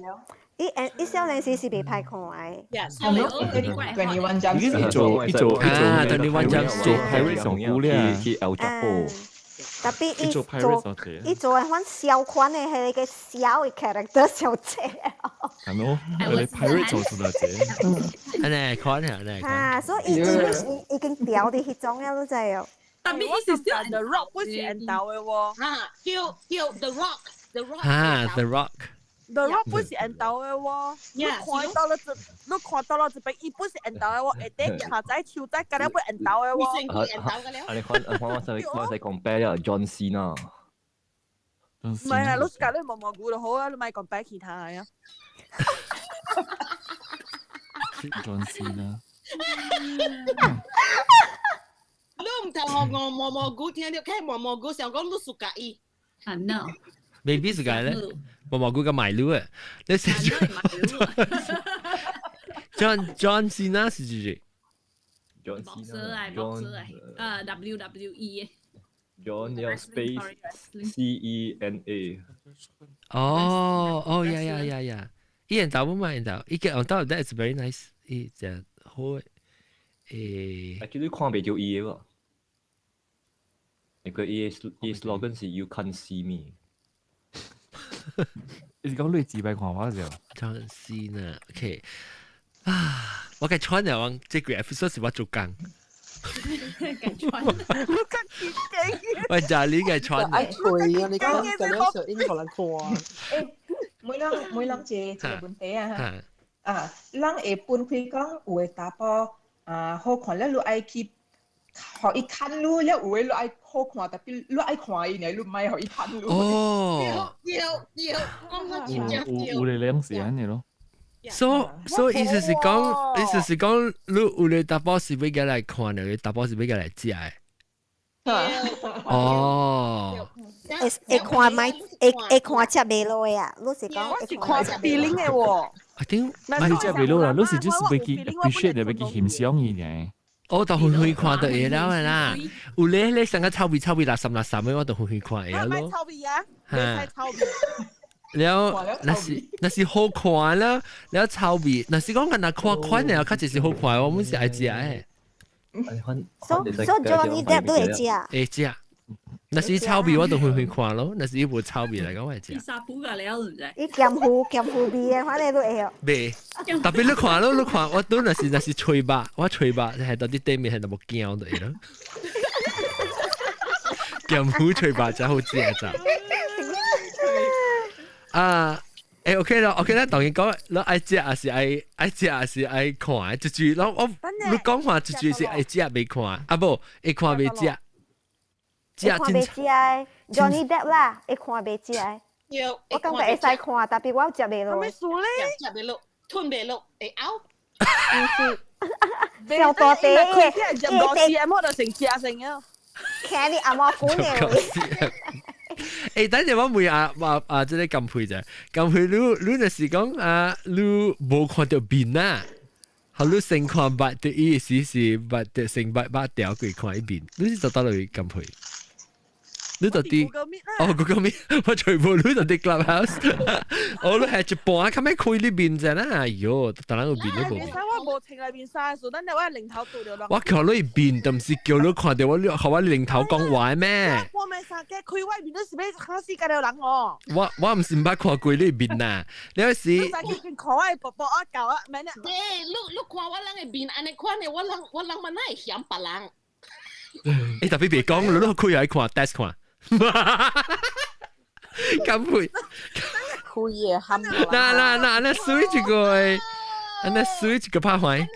伊伊少年時是袂歹看的。 21 Jump 伊做伊做伊做 21 Jump 做 Pirate 上久咧，去 El Chapo。 Tapi 伊做伊做的款小款的彼個小的 character 小濟。係咯，你 Pirate 做出來濟。按呢看下，按呢看。啊，所以伊伊已經掉佇彼種了，你知哦。 Tapi 伊是 The Rock 不是緣投的喎。啊，叫叫 The Rock，The Rock。啊，The Rock。 The Rock 不是緣投的喎，你看到了這，你看到了這邊，伊不是緣投的喎，下底腳仔手仔，敢若不緣投的喎。啊，你看，我我使我使 compare 了 John Cena。唔係啊，老實講，你毛毛菇就好啊，你咪 compare 其他啊。 John Cena。你唔同我我毛毛菇聽到，佢毛毛菇想講你 suka 伊。啊 no。 Maybe 是解咧，毛毛菇個買路啊，你寫住 John Cena 是幾？John Cena， John WWE John 要 space C E N A。哦哦 yeah yeah yeah yeah！伊緣投冇嘛緣投，伊個緣投 that is very nice，伊真好誒。 Actually 看袂著伊的喎，因為伊的伊 slogan 是 You can't see me。你是講你自閉看我就 John Cena，OK 啊，我嘅穿了往這個 episode 是我做工。喂，就係你嘅穿。愛吹啊！你講咁樣時應該人看。誒，每人每人一個問題啊，啊，人會分開講有的查埔啊好看了，你愛去予伊牽你，了有的你愛好看，tapi 你愛看伊，你莫予伊牽你。哦。對對，講得真正對。有有兩時按呢咯。 So 意思是講，意思是講，你有的查埔是欲共來看的，有的查埔是欲共來食的。哦。會會看咪會會看食袂落的啊？你是講我是看 feeling 的喎。 I think 唔是食袂落啦，你是就是欲去 appreciate 的，欲去欣賞伊爾。我就遠遠看就會了的啦。有咧咧上個臭味臭味垃圾垃圾的，我就遠遠看會咯。臭味啊！袂使臭味。了，若是若是好看了，了臭味，若是講敢若看款的，較濟是好看，我們是愛食的。 So so Johnny Depp 都會食。會食。若是臭味，我就遠遠看咯。若是伊無臭味來講，我會食。沙布個了，唔知。伊鹹糊鹹糊味的，反正都會哦。袂，特別你看咯，你看我都若是若是吹肉，我吹肉係到啲對面係就無驚就會咯。鹹糊吹肉真好食咋。啊，欸 OK 啦，OK 啦，當然講，你愛食還是愛愛食還是愛看，一句，我我你講話一句是愛食袂看，啊無會看袂食。會看袂食的 Johnny Depp 啦，會看袂食的。我感覺會使看，tapi 我食袂落。咩事咧？食袂落，吞袂落，會嘔。毋是，上大地的，入五 cm 我就成食成啊！聽你阿媽講的。欸，等陣我問阿阿阿，這個金佩者，金佩你你就是講啊，你無看著面啊，予你先看捌的意思是捌的先捌捌條過看伊面，你是做佗落金佩？你到底哦，Google Meet，我全部你到底 Clubhouse，我你係一半，較尾開你面啫啦，哎喲，當然有面都無。你睇我無穿內面衫，所以等我領頭拄著我叫你面，就毋是叫你看著我，你予我領頭講話咩？我咪衫嘅，開我面都是欲嚇死家了人哦。我我毋是毋捌看過你面呐，你是。你見看我的寶寶啊，搞啊，免啊。欸，你你看我人的面按呢款的，我人我人嘛哪會嫌別人？欸，特別別講，你都開來看，test 看。咁會開嘢冚。嗱嗱嗱，那水一個，那水一個拍壞。水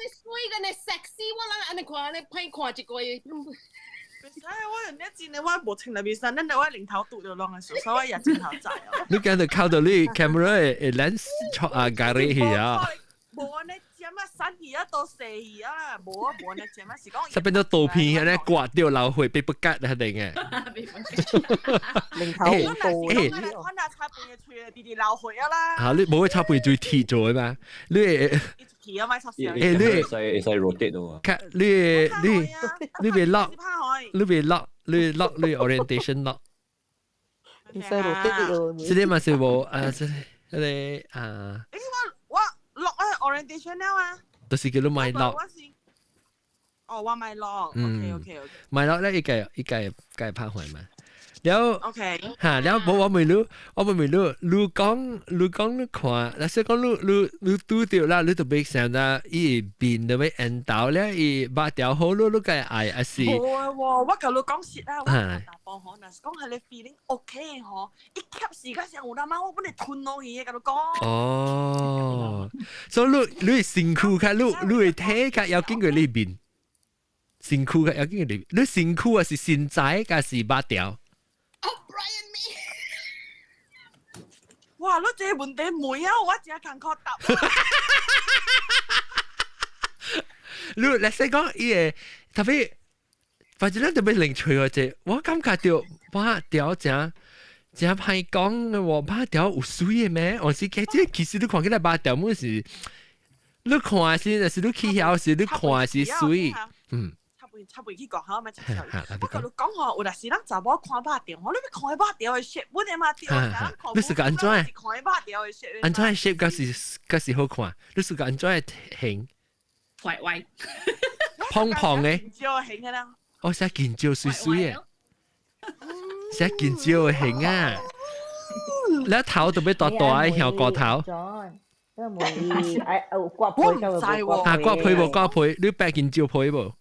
個呢 sexy 我咱按呢看，按呢歹看一個月。袂使，我你真的我無穿內面衫，咱我領頭拄著攏的時，所以我也真頭知哦。你今日靠到你 camera 的 lens 錯啊，咖喱去啊！無按呢尖啊，瘦去啊，都細去啊，無啊，無按呢尖啊，是講。這變做刀片，按呢割掉流血，被不割一定嘅。領頭好多。欸，我若擦飯的喙，直直流血啊啦！嚇，你無去擦飯最鐵做的嘛？你會。欸，你會使 rotate 到啊？你會 lock，你會 lock，你 lock 你 orientation lock。會使 rotate 到。這個嘛是無啊，這個啊。欸，我 lock 啊 orientation 了啊。就是叫你莫 lock。哦，我莫 lock。OK OK OK。莫 lock 咧，伊個伊個個拍開嘛。了，OK，嚇，了無我問你，我問你，你講你講你看，若是講你你你拄著啦，你就欲想啦，伊面就欲緣投咧，伊肉條好，你你該愛抑是？無啊喎，我共你講實啊，我查埔吼，若是講彼個 feeling OK 吼，伊吸時間上有啦嘛，我本來吞落去的，共你講。哦，所以你你身軀較你你會體較要緊過你面，身軀較要緊過你，你身軀啊是身材，抑是肉條？哇！你這個問題問啊，我真艱苦答。你來說講伊個特別，反正咱特別零喙個者，我感覺著肉條誠誠歹講的喎，肉條有媠的咩？我是這其實你看起來肉條滿是，你看是，若是你起曉時，你看是媠，嗯。插袂去講吼，莫插笑。我共你講吼，有陣時咱查某看肉條吼，你欲看彼肉條的 shape，阮的嘛對，咱看你是個按怎？看彼肉條的 shape。按怎的 shape 敢是敢是好看？你是個按怎的型？歪歪。胖胖的。少型的啦。哦，寫見招媠媠的，寫見招的型啊！你頭特別大大的香菇頭。哎，有掛皮就無啊，掛皮無掛皮，你白見招皮無？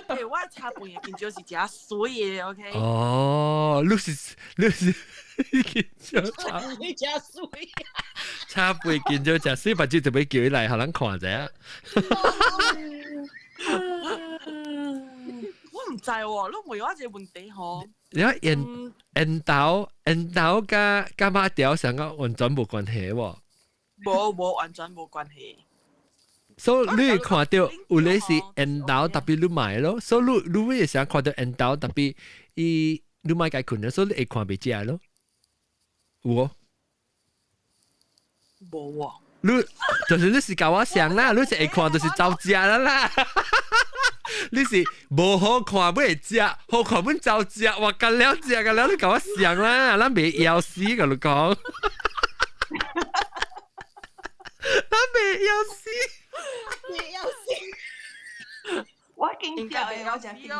欸，我炒飯的香蕉是誠媠的，OK。哦，你是你是香蕉炒，你誠媠。炒飯香蕉誠媠，目睭特別叫伊來，予人看者。我毋知喎，你問我這個問題吼。你講緣緣投緣投佮佮肉條上個完全無關係喎。無無完全無關係。所以你會看著有咧是緣投 tapi 你莫咯，所以你你會想看著緣投 tapi 伊你莫共伊睏，所以你會看袂食咯，有無？無喎。你就是你是共我想啦，你是會看就是走食啦啦。你是無好看欲會食，好看欲走食，我干了食干了，你共我想啦，咱袂枵死，共你講。咱袂枵死。袂枵死。我緊食的，我誠緊食的。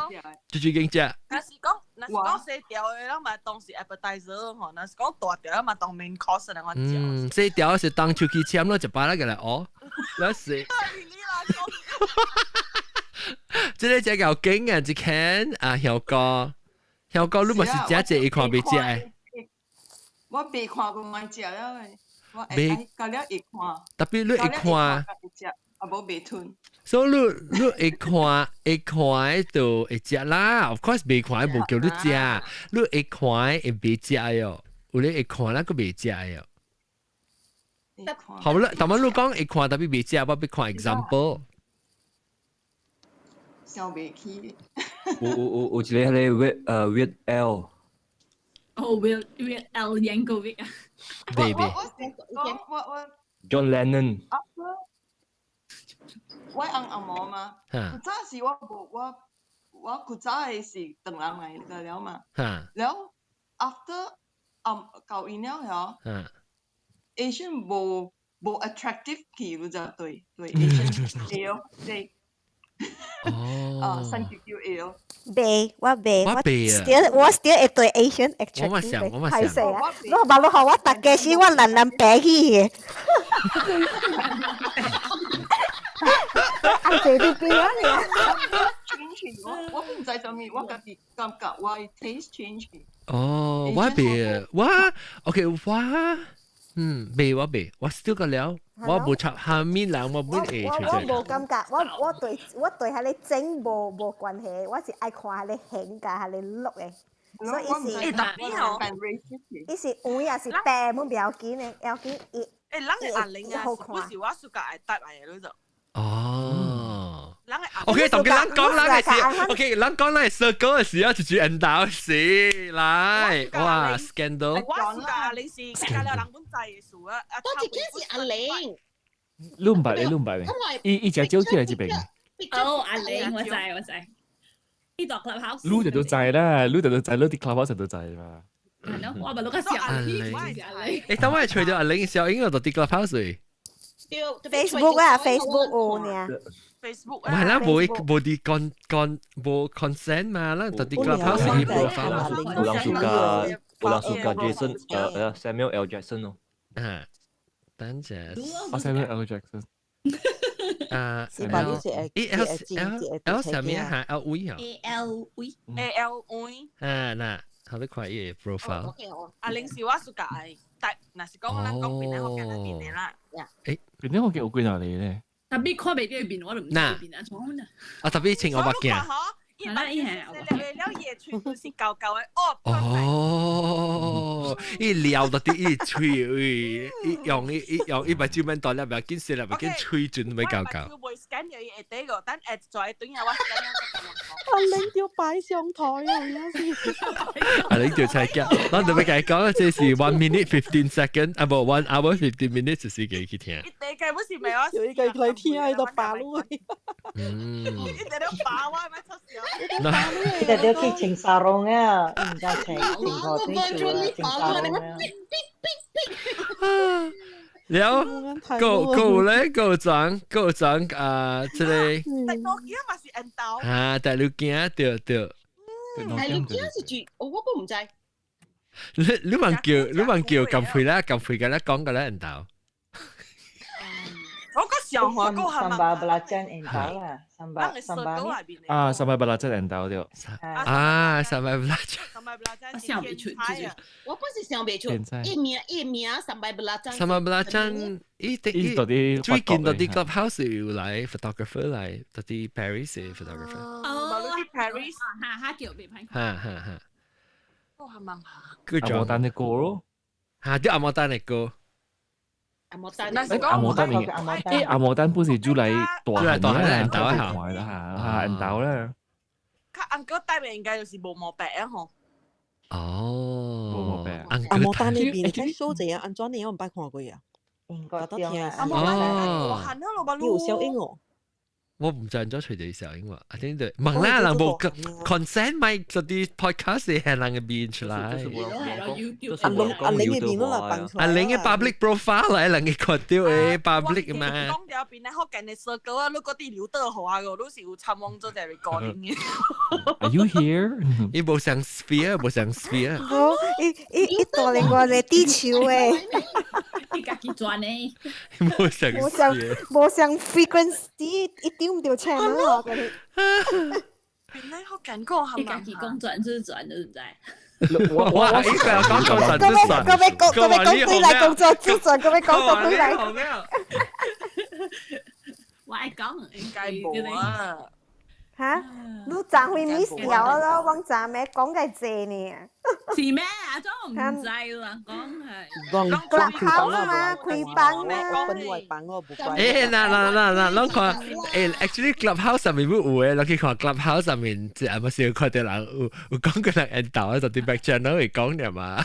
最最緊食。若是講，若是講細條的，咱嘛當是 appetizer 吼；若是講大條，咱嘛當 main course 來講食。嗯，細條是當手機簽咯，一擺來過來哦。那是。這個真夠勁啊！一間啊，香膏，香膏你嘛是食這一看袂食的。我未看過莫食了，我會到了會看。 tapi 你會看。啊無袂吞。所以你你會看會看就會食啦。Of course 未看無叫你食，你會看會袂食喲。有咧會看啦，閣袂食喲。好啦，但係你講會看，tapi 袂食，我欲看 example。想袂起。有有有有一個彼個 Weird Weird Al。哦，Weird Al Yankovic 啊。 Baby。我我我。 John Lennon。我翁紅毛嘛，古早時我無我我古早的是唐人來的了嘛，了 after 交伊了嗬，Asian 無無 attractive 去，你知對對 Asian 會哦對，啊三九九會哦。袂，我袂，我 still 我 still 會對 Asian attractive。我嘛想，我嘛想。歹勢啊！我無你予我逐家時我難難白起的。愛坐佇邊仔爾。 change 我我毋知做物，我家己感覺我 taste change。哦，我袂，我 OK 我嗯袂我袂，我 still 個了。我無插下面人，我本會我我無感覺，我對彼個整無關係，我是愛看彼個形佮彼個 look 的。所以伊是，伊是黃也是白，阮袂要緊的，要緊伊。欸，人的阿玲啊，是不是我暑假會搭來的？你就。哦。OK，同佢人講咱嘅事，OK，人講咱嘅 circle 嘅時候，就住緣投時來，哇，scandal。我暑假阿玲是加了人本知嘅事啊。多一件是阿玲。你毋捌，你毋捌？伊伊食酒起來這邊。哦，阿玲，我知我知。伊到 clubhouse。你就都知啦，你就都知，你佇 clubhouse 就都知嘛。係咯，我咪錄個小阿玲。欸，當我係除咗阿玲嘅時候，應該就佇 clubhouse。 Facebook 啊，Facebook 有呢。 Facebook 唔係啦，無無啲 con con 無 consent 嘛，咱就佇 clubhouse 伊 profile。有人 suka，有人 suka Jason，Samuel L Jackson 咯。啊，等陣。啊，Samuel L Jackson。啊，是吧？你是會 L L L 啥物啊？L V 啊？A L V A L V。啊，嗱，好你看伊個 profile。阿玲是我 suka 的，但若是講咱講邊個福建那邊的啦。欸，邊個福建有幾若個咧？特別看袂到面，我就毋知面啊，創啊。啊，特別穿烏目鏡。伊把伊係了了，伊的喙都是厚厚的哦。哦，伊撩到啲伊喙，伊用伊伊用伊目睭免大粒，袂緊細粒，袂緊喙唇咪厚厚。我袂 scan 掉伊下底個，等下在對下我 scan 阿玲要擺上台啊！有時。阿玲條菜腳，咱就欲共伊講，這是 1 minute 15 second，啊無 1 hour 15 minutes 就是幾去聽。伊第個不是未我。有一個來聽喺度把路。嗯。伊在咧把我，咪出笑。伊就要去穿紗籠啊，毋知穿穿褲對住啊，穿紗籠啊。了，夠夠咧，夠長夠長啊！這個。大陸囝嘛是緣投。啊，大陸囝對對。大陸囝是住，我都毋知。你你問叫你問叫撳配啦，撳配嘅咧講嘅咧緣投。我個上海個係 Sambal belacan 緣投啦，sambal sambal 啊，sambal belacan 緣投對。啊，sambal belacan。 Sambal belacan 想袂出，我本是想袂出，伊名伊名 sambal belacan。 Sambal belacan，伊伊到底最近到啲 clubhouse 有來 photographer 來，到啲 Paris 嘅 photographer。哦，Paris，哈哈叫別歹。哈哈哈。哦，係嘛？阿摩丹的歌咯。哈，對阿摩丹的歌。阿摩丹，阿摩丹名，欸，阿摩丹本是主來大大漢大漢啦，嚇緣投啦。較 uncle 帶面應該就是無毛白啊吼。哦，無毛白。阿摩丹呢邊在 show 這樣，安怎你我毋捌看過啊？應該聽。阿摩丹大漢啊，有小英哦。我毋知按怎揣著小英話，啊對對，問啦，人無 consent 咪嗰啲 podcast 係人嘅面出來。阿龍阿玲嘅面啦，放出來。阿玲嘅 public profile 嚟，人嘅看到嘅 public 嘛。講掉邊咧，福建嘅 circle 啊，你嗰啲劉德華個，你是有參往做這 recording 嘅。 Are you here？伊無像 sphere，無像 sphere。無，伊伊伊大另外個地球誒。伊家己轉的。無像無像無像 frequency 一點唔著 channel 咯，嗰啲。邊咧福建個伊家己講轉就轉，你知？我我一個講講轉就轉。各位講各位講對來工作自轉，各位講到對來。我愛講，應該無啊。嚇！你昨會 miss 掉咯，往昨暝講嘅濟呢？是咩？阿莊唔知啦，講係。 Clubhouse 嘛，開房啊。分外房我不怪。欸，嗱嗱嗱嗱，攏看，欸，actually Clubhouse 上面有嘅，攏去看 Clubhouse 上面，即係咪先看到人有有講個人緣投啊，就佇 back channel 會講嘅嘛。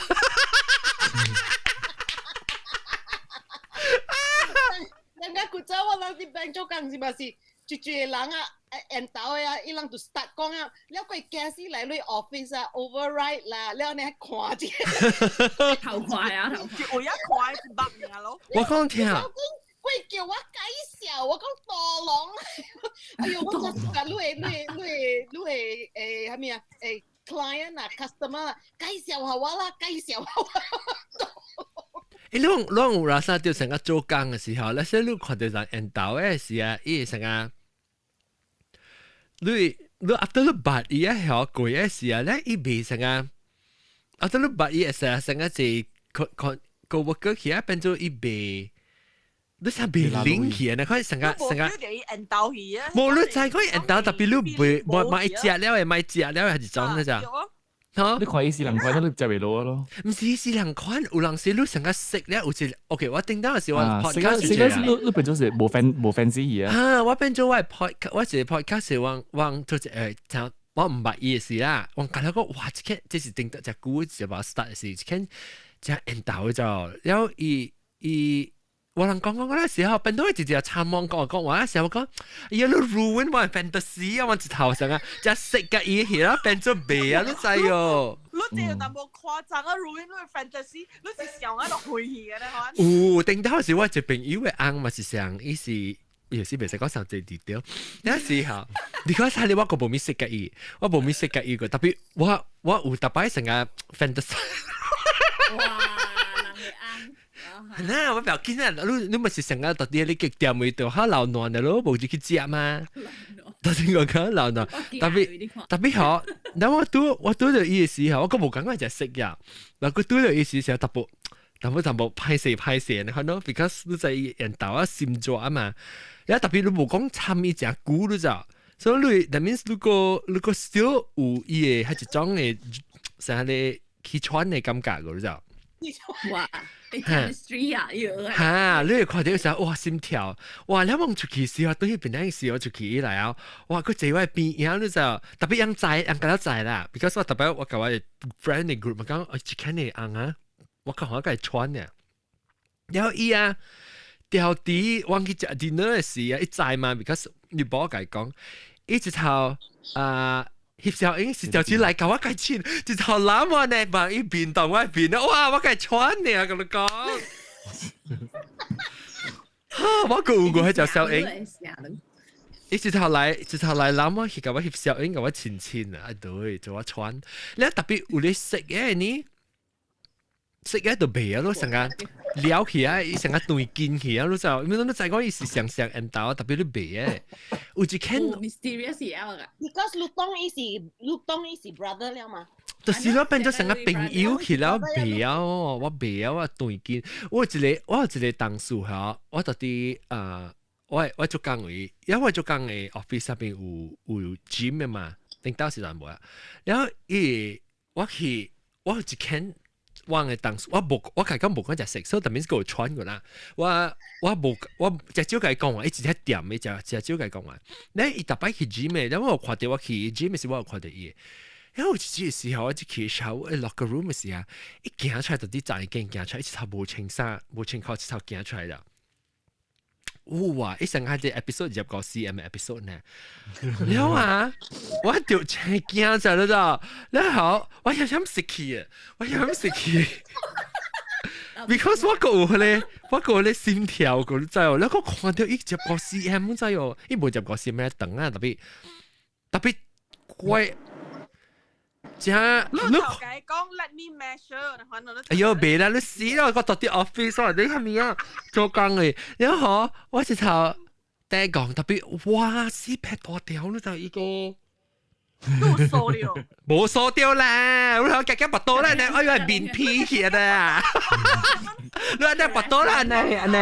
人家古早我人佇 bank 做工是嘛是，一一個人啊，緣投的啊，伊人就 start 講啊，了佢驚死來你 office 啊，override 啦，了你看者。頭快啊，頭快。有一看是捌爾咯。我講聽。佢叫我介紹，我講多龍。哎呦，我真是你的你的你的你的誒，啥物啊？誒，client 啊，customer 啊，介紹下我啦，介紹下我。欸，你講你有拉薩就成個做工嘅時候，那些你看到人緣投嘅時啊，伊會成個，你你 after 你捌伊啊曉過嘅時啊，咧伊袂成個，after 你捌伊會成成個是看看個 worker 起啊變做伊袂，你成被拎起啊！你看成個成個。緣去啊！無你知講緣投，特別你袂無買食了的，買食了的還是怎的咋？嚇！你看伊是人款，你食袂落咯。毋是伊是人款，有人是你成個食了有一 OK，我頂當時我 podcast 是這樣。你變做是無 fan 無 fans 去啊？啊！我變做我 podcast，我一個 podcast 是往往做一個，我毋捌伊的事啦。我感覺講哇，這個這是頂得隻久就把 start 是，這個真緣投就，了伊伊。我人講講嗰陣時候，變到一直參望講講話，時候我講，哎呀，你 ruin 我 fantasy 啊，我一頭上啊，只食嘅嘢起啦，變做賣啊，你知哦。你這有淡薄誇張啊，ruin 你 fantasy，你是想啊，就回去嘅咧，可有，頂到時我一朋友的翁嘛是上，伊是有時袂使講上濟低調。那時候，你看睇你我個無咪識嘅伊，我無咪識嘅伊個，特別我我有特擺成個 fantasy。哇！嗱，我不要緊啊！你你咪是成日特啲你極點味道，較流暖的咯，無就去食嘛。頭先講較流暖，特別特別好。嗱，我拄我拄著伊的時候，我閣無感覺食食呀。嗱，佢拄著伊時時候，特別淡薄淡薄歹勢歹勢，你看喏，because 你在緣投啊心熱啊嘛。然後特別你無講參伊誠久，你知？所以你 that means 如果如果 still 有伊的彼一種的，啥個氣喘的感覺，你知？哇！chemistry 啊，要嚇！你會看到時候，哇，心跳，哇！你望出去時候，對彼邊那時候出去來啊，哇！佢坐我邊，然後你就特別樣知，樣較知啦。because 我特別我共我 friend 的 group 嘛講，哦，這間的翁啊，我看我共穿呢。然後伊啊，調底我去食 dinner 的時啊，伊知嘛？because 你無共伊講，伊一頭啊。翕小英是條子來共我共親，一頭攬我呢，望伊面當我面，哇！我共穿呢，共你講。哈！我閣有過彼隻小英，伊一頭來，一頭來攬我，去共我翕小英，共我親親啊！對，做我穿。你特別有咧食嘅呢？食嘅就袂啊，你成個撩起啊，伊成個斷筋起啊，你就，因為你知講伊是上上緣投，特別你袂嘅，有一間 mysterious 嘢啊，because 你當伊是你當伊是 brother 了嘛？就是咯，變做成個朋友去了，袂啊，我袂啊，我斷筋。我有一個我有一個同事吼，我到底啊，我我做工位，因為我做工的 office 那邊有有 gym 的嘛，頂到時陣無啊。然後伊我去我有一間。我嘅同事，我無我共伊講無講食食，所以特別是有傳過啦。我我無我誠少共伊講話，伊直接點的，誠誠少共伊講話。你伊逐擺去 gym 的，然後我有看著我去 gym 時，我有看著伊。然後有一次時候，我去時候，我 locker room 的時啊，伊行出來就佇站伊間行出來，伊一頭無穿衫，無穿褲，一頭行出來了。哇！伊上下隻 episode 25 cm episode 呢，你好啊，我就真驚咗啦，你好，我有想食去啊，我想食去，because 我個有咧，我個咧心跳個你知哦，你個看到伊25 cm 知哦，伊無25 cm 長啊，特別特別怪。真，你頭家講 let me measure，哎喲，別啦，你死啦！我到啲 office 話你係咪啊？做工嘅，然後我直頭第講特別，哇！死劈大條你就一個，都傻了，冇傻掉啦！我夾夾拔刀啦，你我以為面皮去啊！你話你拔刀啦，你你。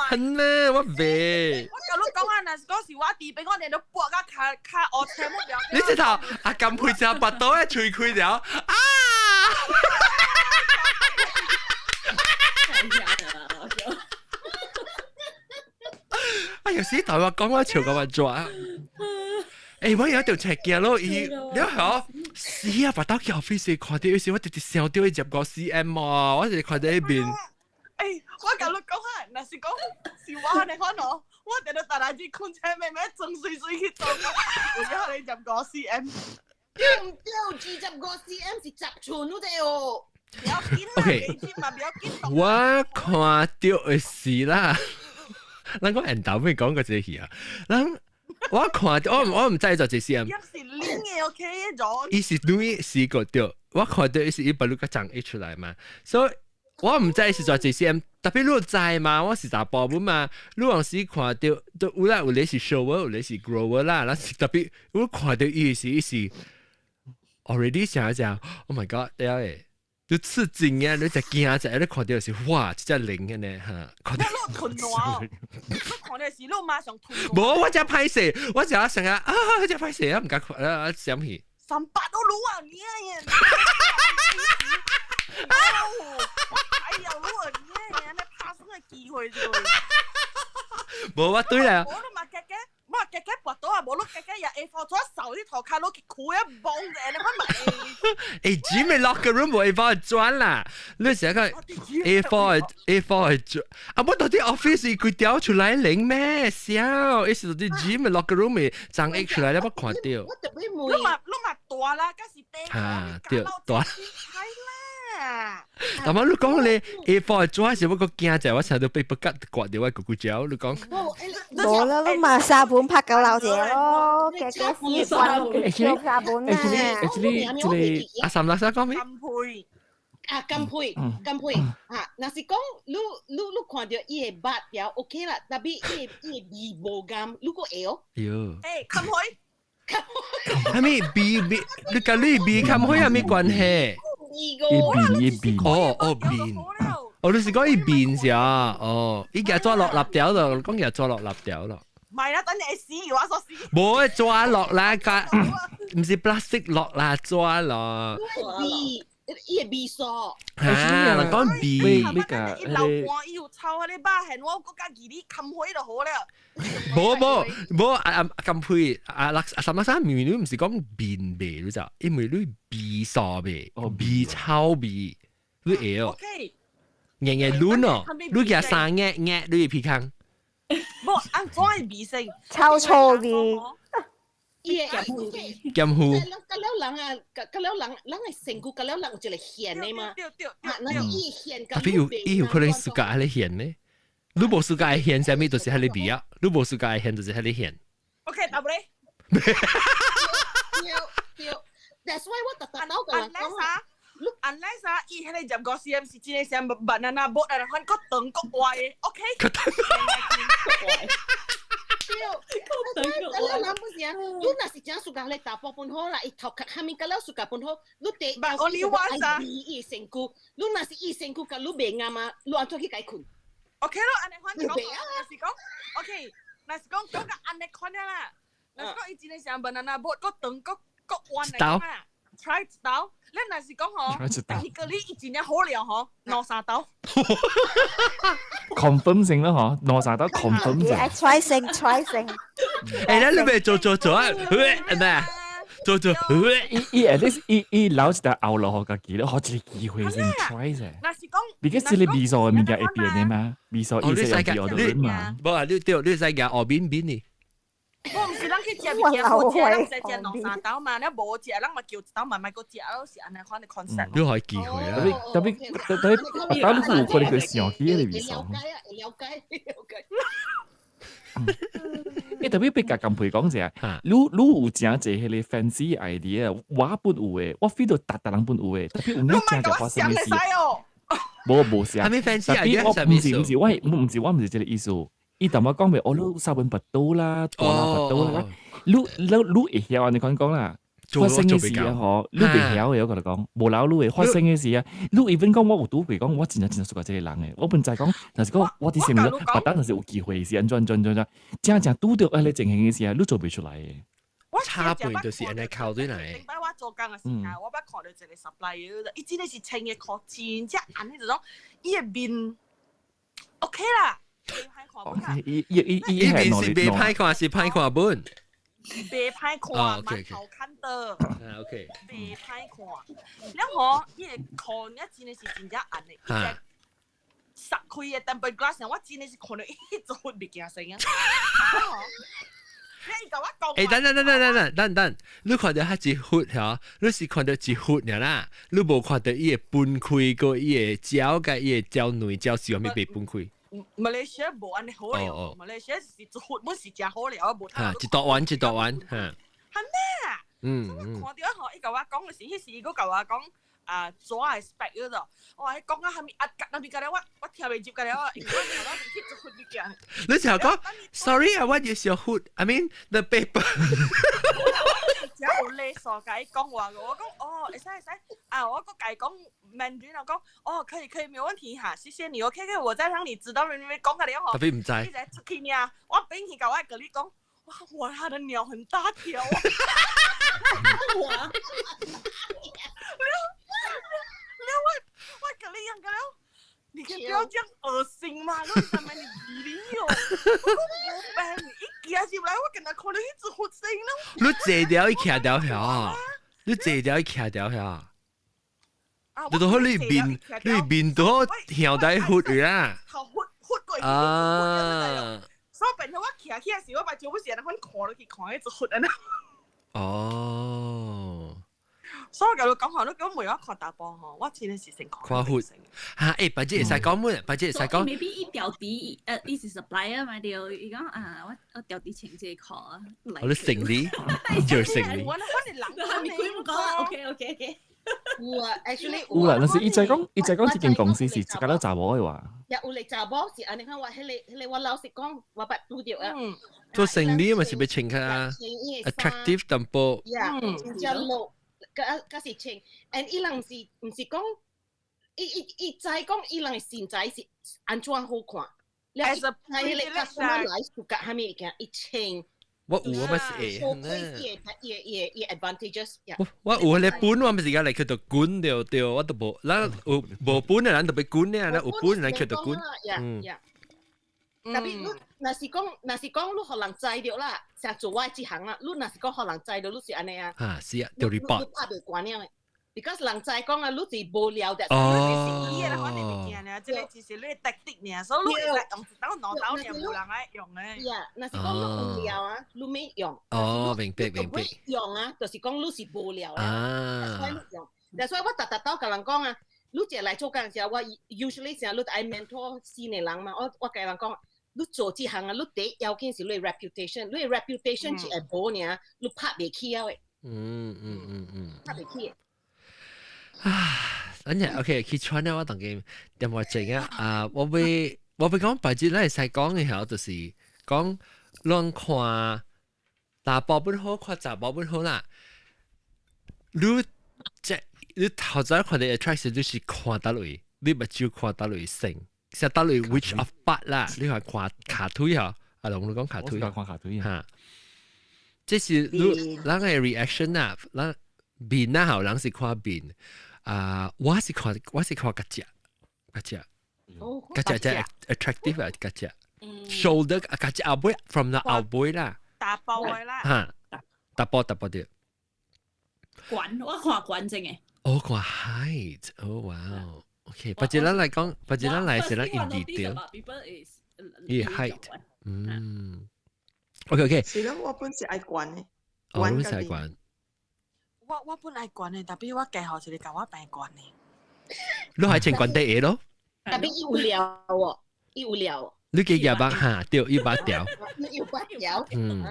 係咩？我未。我共你講啊，若是講是我弟俾我哋都搏甲卡卡學車目標。你直頭阿金佩就拔刀一吹開了啊！啊！有時大話講我笑個話做啊！欸，我有一條斜鏡咯，伊你好，死啊！拔刀去 office 看到有時我直直想到伊25 cm 啊，我直直看到彼邊。欸，我共你講啊，若是講是我按呢款哦，我直直逐日子困醒慢慢裝水水去做，有影你25 cm。對毋對？25 cm 是10寸，你知哦。不要緊啦，嘛不要緊。我看著的是啦，咱講緣投未講過這個戲啊，咱我看著我我毋知做這 cm。伊是零的 OK 咗。伊是女是個對，我看著伊是伊把你個長一出來嘛，所以。我毋知是做這 cm，特別你知嘛，我是查甫本嘛。你有時看著都有啦，有咧是 shower，有咧是 grower 啦。咱是特別我看著伊是伊是 already 想一想，Oh my god，對啊，你刺激啊！你就驚就，你看到是哇，這隻靈嘅呢嚇，看到。你吞挪，你看到是你馬上吞。無，我只歹勢，我只成日啊，只歹勢啊，唔敢看啊，想起。三八都滷啊，你啊！哎呀，滷啊，你啊，你拍死個機會啫。無我對啦。我都嘛夾夾，我夾夾跋倒啊，無你夾夾也 A4 紙掃啲頭殼落去開啊，懵者你看嘛。欸，gym 的 locker room 無 A4 紙啦，你成個 A4 紙，啊，我到底 office 是佢掉出來領咩？笑，伊是到底 gym 的 locker room 的長溢出來，你捌看到？我特別問。你嘛你嘛大啦，敢是短？嚇，對，大。係啦。但係你講你 A4 紙是我個驚就，我成日都被不吉刮掉我咕咕腳，你講。無啦，你嘛沙本拍狗老者咯，嘅嘅絲棍做沙本啊。 Actually，這個阿三老師講咩？金配啊，金配金配啊，若是講你看著伊的肉條 OK 啦，但係伊的味無甘，你閣會哦？喲。欸，金配。係咪味味？你佮你味金配有咩關係？伊面伊面。哦哦面。哦，你是講伊面是啊？哦，伊夾抓落立條咯，講夾抓落立條咯。唔係啦，等你會死，我所死。無抓落啦，個唔是 plastic 落啦，抓落。味，伊的味素。啊，人講味。你個伊流汗，伊有臭啊！你肉現我閣較記你冚開就好了。無無無啊啊金配啊六啊三三明明你唔是講面味，你知？因為你味素味，味臭味，你會哦。硬硬攆哦，你夾三眼眼，你會皮空。無，按怎的味性？臭臭味。伊的鹹糊。甲了人啊，甲了人，人的身軀，甲了人有一個蘚的嘛。對對對。啊，那伊蘚。特別有，伊有可能自家喺咧蘚呢。你無自家會蘚，啥物就是彼个味啊。你無自家會蘚，就是彼個蘚。 OK，答唔咧？對對，That's why 我特特鬧個人講啊。 Unless 啊，伊彼個入個 cm 是真的像 banana boat 啊，反閣長閣歪的，OK。對，甲了人不是啊，你若是真 suka 咧查埔本好啦，伊頭殼下面甲了 suka 本好，你第一愛伊的身軀，你若是伊身軀佮你袂啱啊，你按怎去共伊睏？OK 咯，按呢款講，若是講，OK，若是講講甲按呢款啦，若是講伊真的像 banana boat，閣長閣閣彎來講啊。try 一刀，你若是講吼，伊個你伊真正好料吼，兩三刀。 confirm 性啦嗬，兩三刀 confirm 性。 try 性 try 性。欸，你咪做做做啊？咩啊？做做。伊伊 at least 伊伊留一條後路予家己咯，予一個機會先 try 啫。若是講， because 這個味素的物件會變的嘛，味素伊是用味道嘛。無啊，你對，你使夾後面面呢？我毋是咱去食物件，無食，咱食食兩三刀嘛，你無食，咱嘛叫一刀慢慢閣食咯，是按呢款的 concept。你予機會啊！特別特別特別，特別你有可能會想起彼個味素。了解啊，了解了解。欸，特別別共金培講者，你你有誠濟彼個 fancy idea，我本有的，我 feel 到逐逐人本有的，特別有你誠濟發生的事。無無啥。啥物 fancy idea？我毋是毋是，我毋是我毋是這個意思。伊淡薄講袂，哦，你三文拔刀啦，大啦拔刀啦，你你你會曉按呢款講啦。發生的事啊，吼，你袂曉的，我共你講，無老你會發生的事啊。你 even 講我有拄過講，我真正真正 suka 這個人的，我本知講，但是講我佇啥物咯，別當若是有機會是按怎怎怎怎，真正拄著彼個情形的時啊，你做袂出來的。差別就是按呢靠對來。頂擺我做工的時間，我捌看著一個 supplier，伊真的是穿的褲真正按彼種，伊的面 OK 啦。伊伊伊伊面是袂歹看，是歹看本。袂歹看，蠻好看的。啊，OK。袂歹看，了吼，伊的褲你真的是真正暗的，伊個撒開的 tempered glass，我真的是看著伊做物件聲啊。你共我講。欸，等等等等等等等等，你看著彼一忽吼，你是看著一忽爾啦，你無看著伊的分開個伊的鳥佮伊的鳥卵鳥是啥物被分開？馬來西亞無按呢好了，馬來西亞是一忽本是誠好了，無。哈，一大丸一大丸，哈。係咩？嗯。我看著吼，伊共我講的是，彼時伊閣共我講啊，紙的 spec 嗰度，我話講啊，啥物壓格那邊個了，我我聽袂入個了，因為我頭腦去一忽物件。你就講，Sorry 啊，what is your hood? I mean the paper。真有咧，傻甲伊講話，我講哦，會使會使，啊，我閣共伊講 Mandarin，我講哦，可以可以，沒問題哈，謝謝你，OK OK，我再讓你知道，你講個了吼。特別毋知。伊才出去爾，我變去共我個你講，哇，哇，他的鳥很大條啊！哇！了了我我共你講個了。你可以不要這樣惡心嘛！你上面你理哦，我病一行入來，我跟他看到一隻活生咯。你坐掉伊徛掉遐，你坐掉伊徛掉遐。你都好你面，你面都向底忽啦。頭忽忽過去，啊！所以變成我徛起來時，我把腳不是按呢看落去，看彼隻忽按呢。哦。所以我共你講吼，你講袂我看查埔吼，我真的是先看。看忽嚇，欸，白姐會使講乜？白姐會使講。 maybe 伊調低，伊是 supplier 嘛對，伊講啊，我我調低穿這個啊。我你成理，就是成理。我我是人，你佢唔講啦，OK OK OK。有啊，actually 有啦，但是伊在講，伊在講這間公司是一個咧查某的話。也有嚟查某是按呢看，我彼個彼個我老實講，我捌拄著啊。做生理嘛是欲穿較 attractive 淡薄。呀，真正落。甲甲是穿，and 伊人是毋是講，伊伊伊知講伊人的身材是按怎好看，了伊知彼個 customer 來暑假蝦米物件，伊穿。我有我咪是會。伊伊伊伊 advantages。我有彼個本，我咪是而家嚟叫做滾掉掉，我都無，咱有無本的人就欲滾咧，咱有本的人叫做滾。嗯。特別你若是講，若是講你予人知著啦，成做我這行啦，你若是講予人知著，你是按呢啊？啊，是啊，就 report。你拍袂關了的，because 人知講啊，你是無聊的。哦。你是伊的款的物件爾，這個只是你的特色爾，所以你會使用一刀兩刀爾，無人愛用的。呀，若是講你有聊啊，你免用。哦，明白明白。用啊，就是講你是無聊啊。所以你用，所以我逐逐刀共人講啊，你一來做工時，我 usually 成日你愛 mentor 新的人嘛，我我共人講。你做這行啊，你第一要緊是你 reputation，你 reputation 是會無爾，你拍袂起啊的。拍袂起。啊，等陣 OK，去穿咧，我當見電話整啊，啊，我欲我欲講白日咱會使講的時就是講，攏看查埔本好，看查某本好啦。你這你頭早看著 attraction 就是看佗位，你目睭看佗位先。是佗位 which of part 啦？你係看跤腿嗬？啊，龍你講跤腿，看跤腿嚇。這是你咱个 reaction 啊，咱面啊，好，人是看面啊，我是看我是看胳隻，胳隻，胳隻只 attractive 啊，胳隻 shoulder 啊，胳隻後尾 from the 後尾啦，查埔的啦，嚇，查埔查埔對。懸我看懸正的。哦，看 height，哦哇，OK，不只咱來講，不只咱來是咱 in detail。伊 height，嗯，OK OK。是咯，我本是愛懸的。哦，本是愛懸。我我本愛懸的，但係我家號一個共我病懸的。你係穿懸底鞋咯？特別伊有料哦，伊有料。你記夾板嚇，對，伊把條。伊有把條。嗯，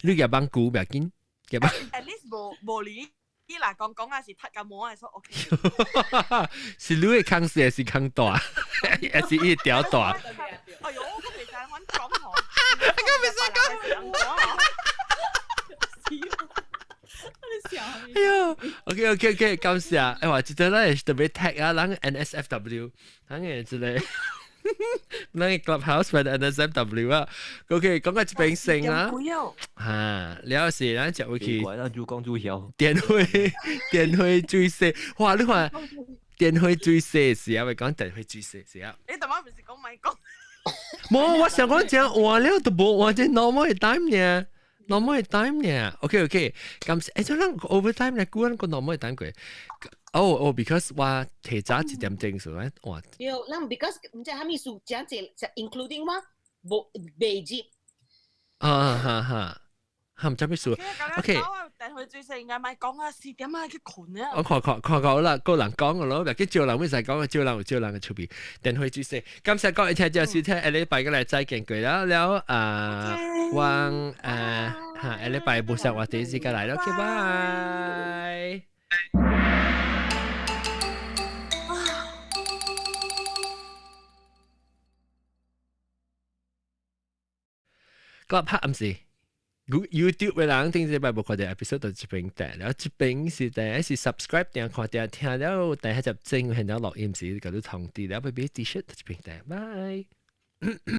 你夾板久袂緊，夾板。 At least 無無理。伊若講講啊是踢甲毛，會說 OK。是你的空細，還是空大，還是伊條大？哎喲，我袂使反講吼，我袂使講。哎喲，OK OK OK，感謝。哎話，這個咱是特別 tag 啊，咱 NSFW，咱個這個，咱個 Clubhouse 咪 NSFW 啊。OK，講個一邊先啦。嚇，了是咱食回去。咱就講就曉。電火電火水洗，哇！你看電火水洗是啊，咪講電火水洗是啊。你頭先唔是講咪講？冇，我想講這換了都無換這 normal time 呢。normal time 呢？OK OK，咁誒，這咱 overtime 呢？估咱個 normal time 過。哦哦，because 我提早一點鐘數咧，哇！對，咱 because 毋知蝦米事，真濟，including 我無未入。啊哈哈，哈毋知咩事？OK。電火水洗應該咪講啊，4點啊去睏啊。我看看看過啦，個人講個咯，叫招人咩使講，招人有招人嘅出邊。電火水洗，感謝各位聽眾收聽，下禮拜過來再見過啦，了啊，我啊嚇，下禮拜無上話第時間來咯，OK，拜。個拍毋是？ YouTube 嘅人頂禮拜無看著 episode 就這邊訂，了這邊是第一是 subscribe 訂看訂聽了，第一集正，然後錄音時佮你通知，了欲買 T-shirt 這邊訂，拜。